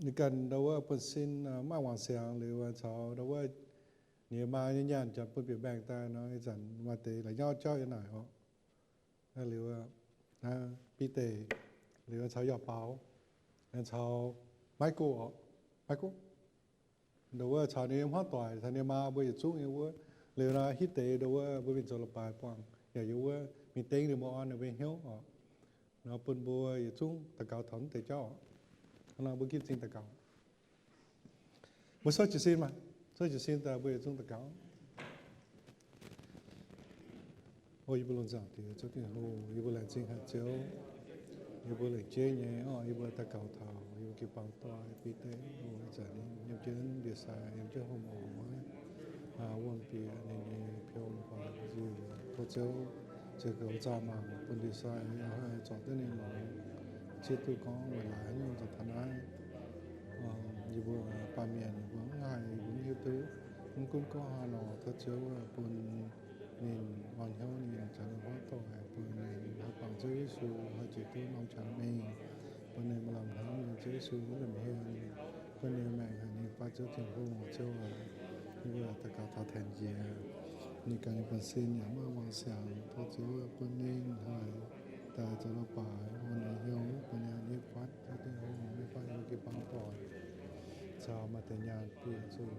ninh ganh ndau wuov buonv-sin maaih wangc siangx liuz caux ndau wuov ninh maa nyei nyaanh janx bun bieqc mbaengx daaih nor, ih zanc maaih deix la'nyauv jauv yiem naaic oc. Liuz Bide, liuz caux Yauh Baaux, caux Maiv Go oc, Maiv Go. Ndau wuov caux ninh nyei hmuangv doic caux ninh maa mbuo yietc zungv yiem wuov. Liuz nor hitv deix ndau wuov mbuo mingh zoux la'baaix buangh yaac yiem wuov mingh dengv ninh mbuo, orn ninh mbuo hnyouv oc. Nor bun mbuo yietc zungv daux gaux taux naaiv deix jauv oc. Hnangv nor mbuo ginv zingh daux gaux. Mbuo souv jiez sin maah, souv jiez sin daaih mbuo yietc zungv daux gaux. O yie mbuo lungh zaangc Diex, Ziouv Tin-Hungh, yie mbuo laengz zingh haic Ziouv. Yie mbuo lengc jeiv nyei oc, yie mbuo daux gaux taux yie mbuo jiu-baang doic Bide, o ih zanc ninh yiem jienv ndie-sai, yiem jienv hungh oc, wuom bieqc ninh nyei piom faaux nziuh. Tov Ziouv ziouc goux zaah mangc bun ndie-sai, yaac haih zorc duqv ninh longx, zieqv duqv gorngv weic laaix nyungc zoux taux naaiv. Yie mbuo baamh mienh yie mbuo mv haih, yie mbuo mv hiuv duqv. Mv gunv gorngv haaix nor, tov Ziouv bun ninh orn hnyouv, ninh caux ninh hmuangv doic, bun ninh haih bangc Ziouv Yesu, haih jiex duqv norm qangx mingh, bun ninh maaih lamh hnamv yiem Ziouv Yesu wuov nza'hmien, bun ninh maengc haic ninh baav Ziouv Tin-Hungh. Ziouv aac, yie mbuo daux gaux taux tengx njiec, ninh ganh nyei buonv-sin yaac maaih wangc siangx. Tov Ziouv bun ninh haih daaih zoux la'baaix, orn ninh hnyouv, bun ninh haih nitv fatv Ziouv Tin-Hungh, nitv fatv yie mbuo jiu-baang doic caux maaih deix nyaanh bieqc zuqc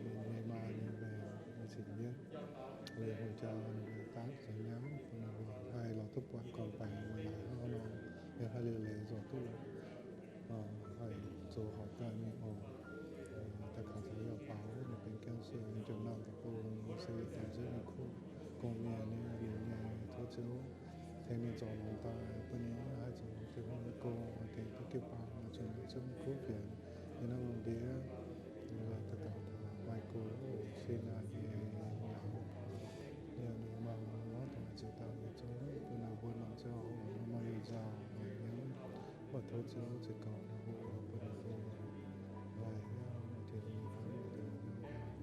ninh nyei maa nyei mbaengx nyei cin-yietv, liuz hungh jaa ninh mbuo daav zoux nyauv, bun ninh mbuo haih lorz duqv buatc gorn baengx weic laaix hnangv nor, yaac haih liuz leiz zoux duqv lorqc. Haih zoux horpc daaih mingh oc. Daux gaux caux Yauh Baaux, ninh benx cancer, yiem jiem-naamh deic-bung, se yietc dorn Ziouv nyei kuv, gong-mienh nyei, longx nyei, tov Ziouv tengx ninh zorc longx daaih, bun ninh haih zoux Tin-Hungh nyei gong, tengx duqv jiu-baang, zunh Ziouv nyei kuv fienx. Yiem naaiv lungh ndiev, daux gaux taux Michael, Sina nyei nyaanh, ninh mangc lorz dongh ziouc daaih nyei zungv bun ninh mbuo longc Ziouv hoc maaih yunh nzauh maaih nyiemv, mv baac tov Ziouv zeix gaux ninh mbuo, bun ninh mbuo maaih hnyouv, maaih Tin-Hungh nyei hnamv, maaih Tin-Hungh nyei hnamv,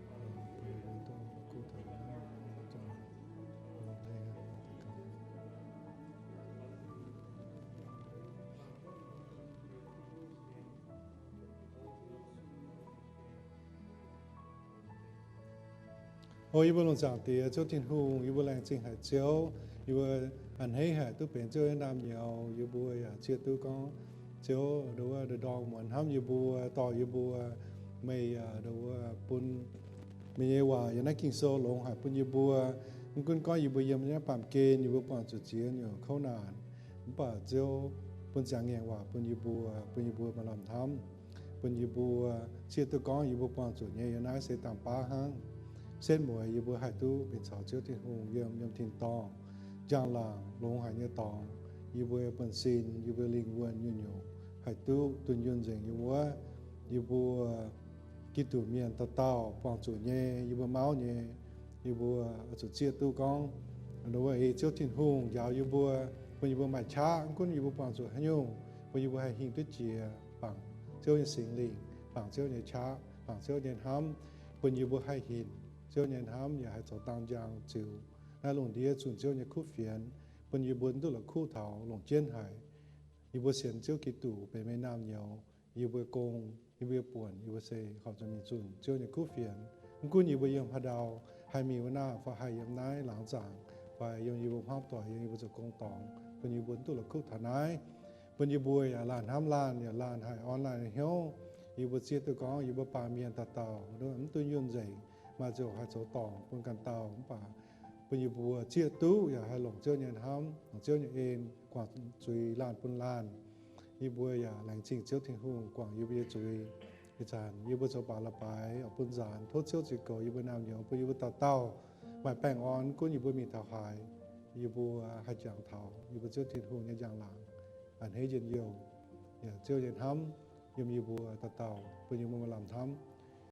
bun ninh mbuo duqv kuv taux naaiv, dongh longc tengx daux gaux. O yie mbuo lungh zaangc Diex, Ziouv Tin-Hungh, yie mbuo laengz zingh haic Ziouv. Yie mbuo a'hneiv haic duqv benx Ziouv nyei naamh nyouz. Yie mbuo yaac zieqv duqv gorngv Ziouv ndau wuov ndoh ndorngh muonz hnamv yie mbuo, dorh yie mbuo. Meih yaac ndau wuov bun meih nyei waac yiem naaiv Ging-Sou longx haic bun yie mbuo. Mv gunv gorngv yie mbuo yiem naaiv baamh gen yie mbuo buangh zuqc ziex nyungc kouv naanc, mv baac Ziouv bun ziangx ngaengc waac bun yie mbuo, bun yie mbuo maaih lamh hnamv, bun yie mbuo zieqv duqv gorngv yie mbuo buangh zuqc nyei yiem naaiv se dangh baav hnangv. Setv mueiz yie mbuo haih duqv mingh caux Ziouv Tin-Hungh yiem, yiem tin-dorngh. Njang-laangc longx haic nyei dorngx, yie mbuo buonv-sin, yie mbuo lingh wuonh nyungc-nyungc haih duqv dunh yunh nzengc yiem wuov. Yie mbuo Giduc mienh dauh dauh buangh zuqc nyei, yie mbuo mauv nyei, yie mbuo oix zuqc zieqv duqv gorngv, ndau wuov ei Ziouv Tin-Hungh njaaux yie mbuo, bun yie mbuo maaih qaqv, mv gunv yie mbuo buangh zuqc haaix nyungc, bun yie mbuo haih hingh duqv jiex bangc Ziouv nyei Singx Lingh, bangc Ziouv nyei qaqv, bangc Ziouv nyei hnamv, bun yie mbuo haih hinc Ziouv nyei hnamv yaac haih zoux dangh njang ziux naaiv lungh ndiev zunh Ziouv nyei kuv fienx, bun yie mbuo duqv la'kuqv taux longc jienv haic. Yie mbuo sienx Ziouv Giduc benx meih naamh nyouz, yie mbuo gong, yie mbuo buonc, yie mbuo se horpc zuqc mingh zunh Ziouv nyei kuv fienx. Mv gunv yie mbuo yiem haaix ndau, haih mingh wuov naaiv fai haih yiem naaiv laangz zaangc, fai yiem yie mbuo hmuangv doic, yiem yie mbuo zoux gong dorngx, bun yie mbuo duqv la'kuqv taux naaiv. Bun yie mbuo yaac laanh hnamv laanh, yaac laanh haih online hnyouv. Yie mbuo zieqv duqv gorngv yie mbuo baamh mienh dauh dauh mv duqv nyunh nzengc, maaih ziouc haih zoux dorngc bun ganh dauh, mv baac bun yie mbuo zieqv duqv yaac haih longc Ziouv nyei hnamv, longc Ziouv nyei en, guangc zuiz laanh bun laanh. Yie mbuo yaac laengz zingh Ziouv Tin-Hungh guangc yie mbuo nyei zuiz. Ih zanc yie mbuo zoux baac la'baaix oix bun nzaanx, tov Ziouv ziux goux yie mbuo naamh nyouz, bun yie mbuo dauh dauh maaih baengh orn, gunv yie mbuo mingh taux haaix, yie mbuo haih jangx taux yie mbuo Ziouv Tin-Hungh nyei njang-laangc, a'hneiv njien-youh, yaac Ziouv nyei hnamv yiem yie mbuo dauh dauh, bun yie mbuo maaih lamh hnamv.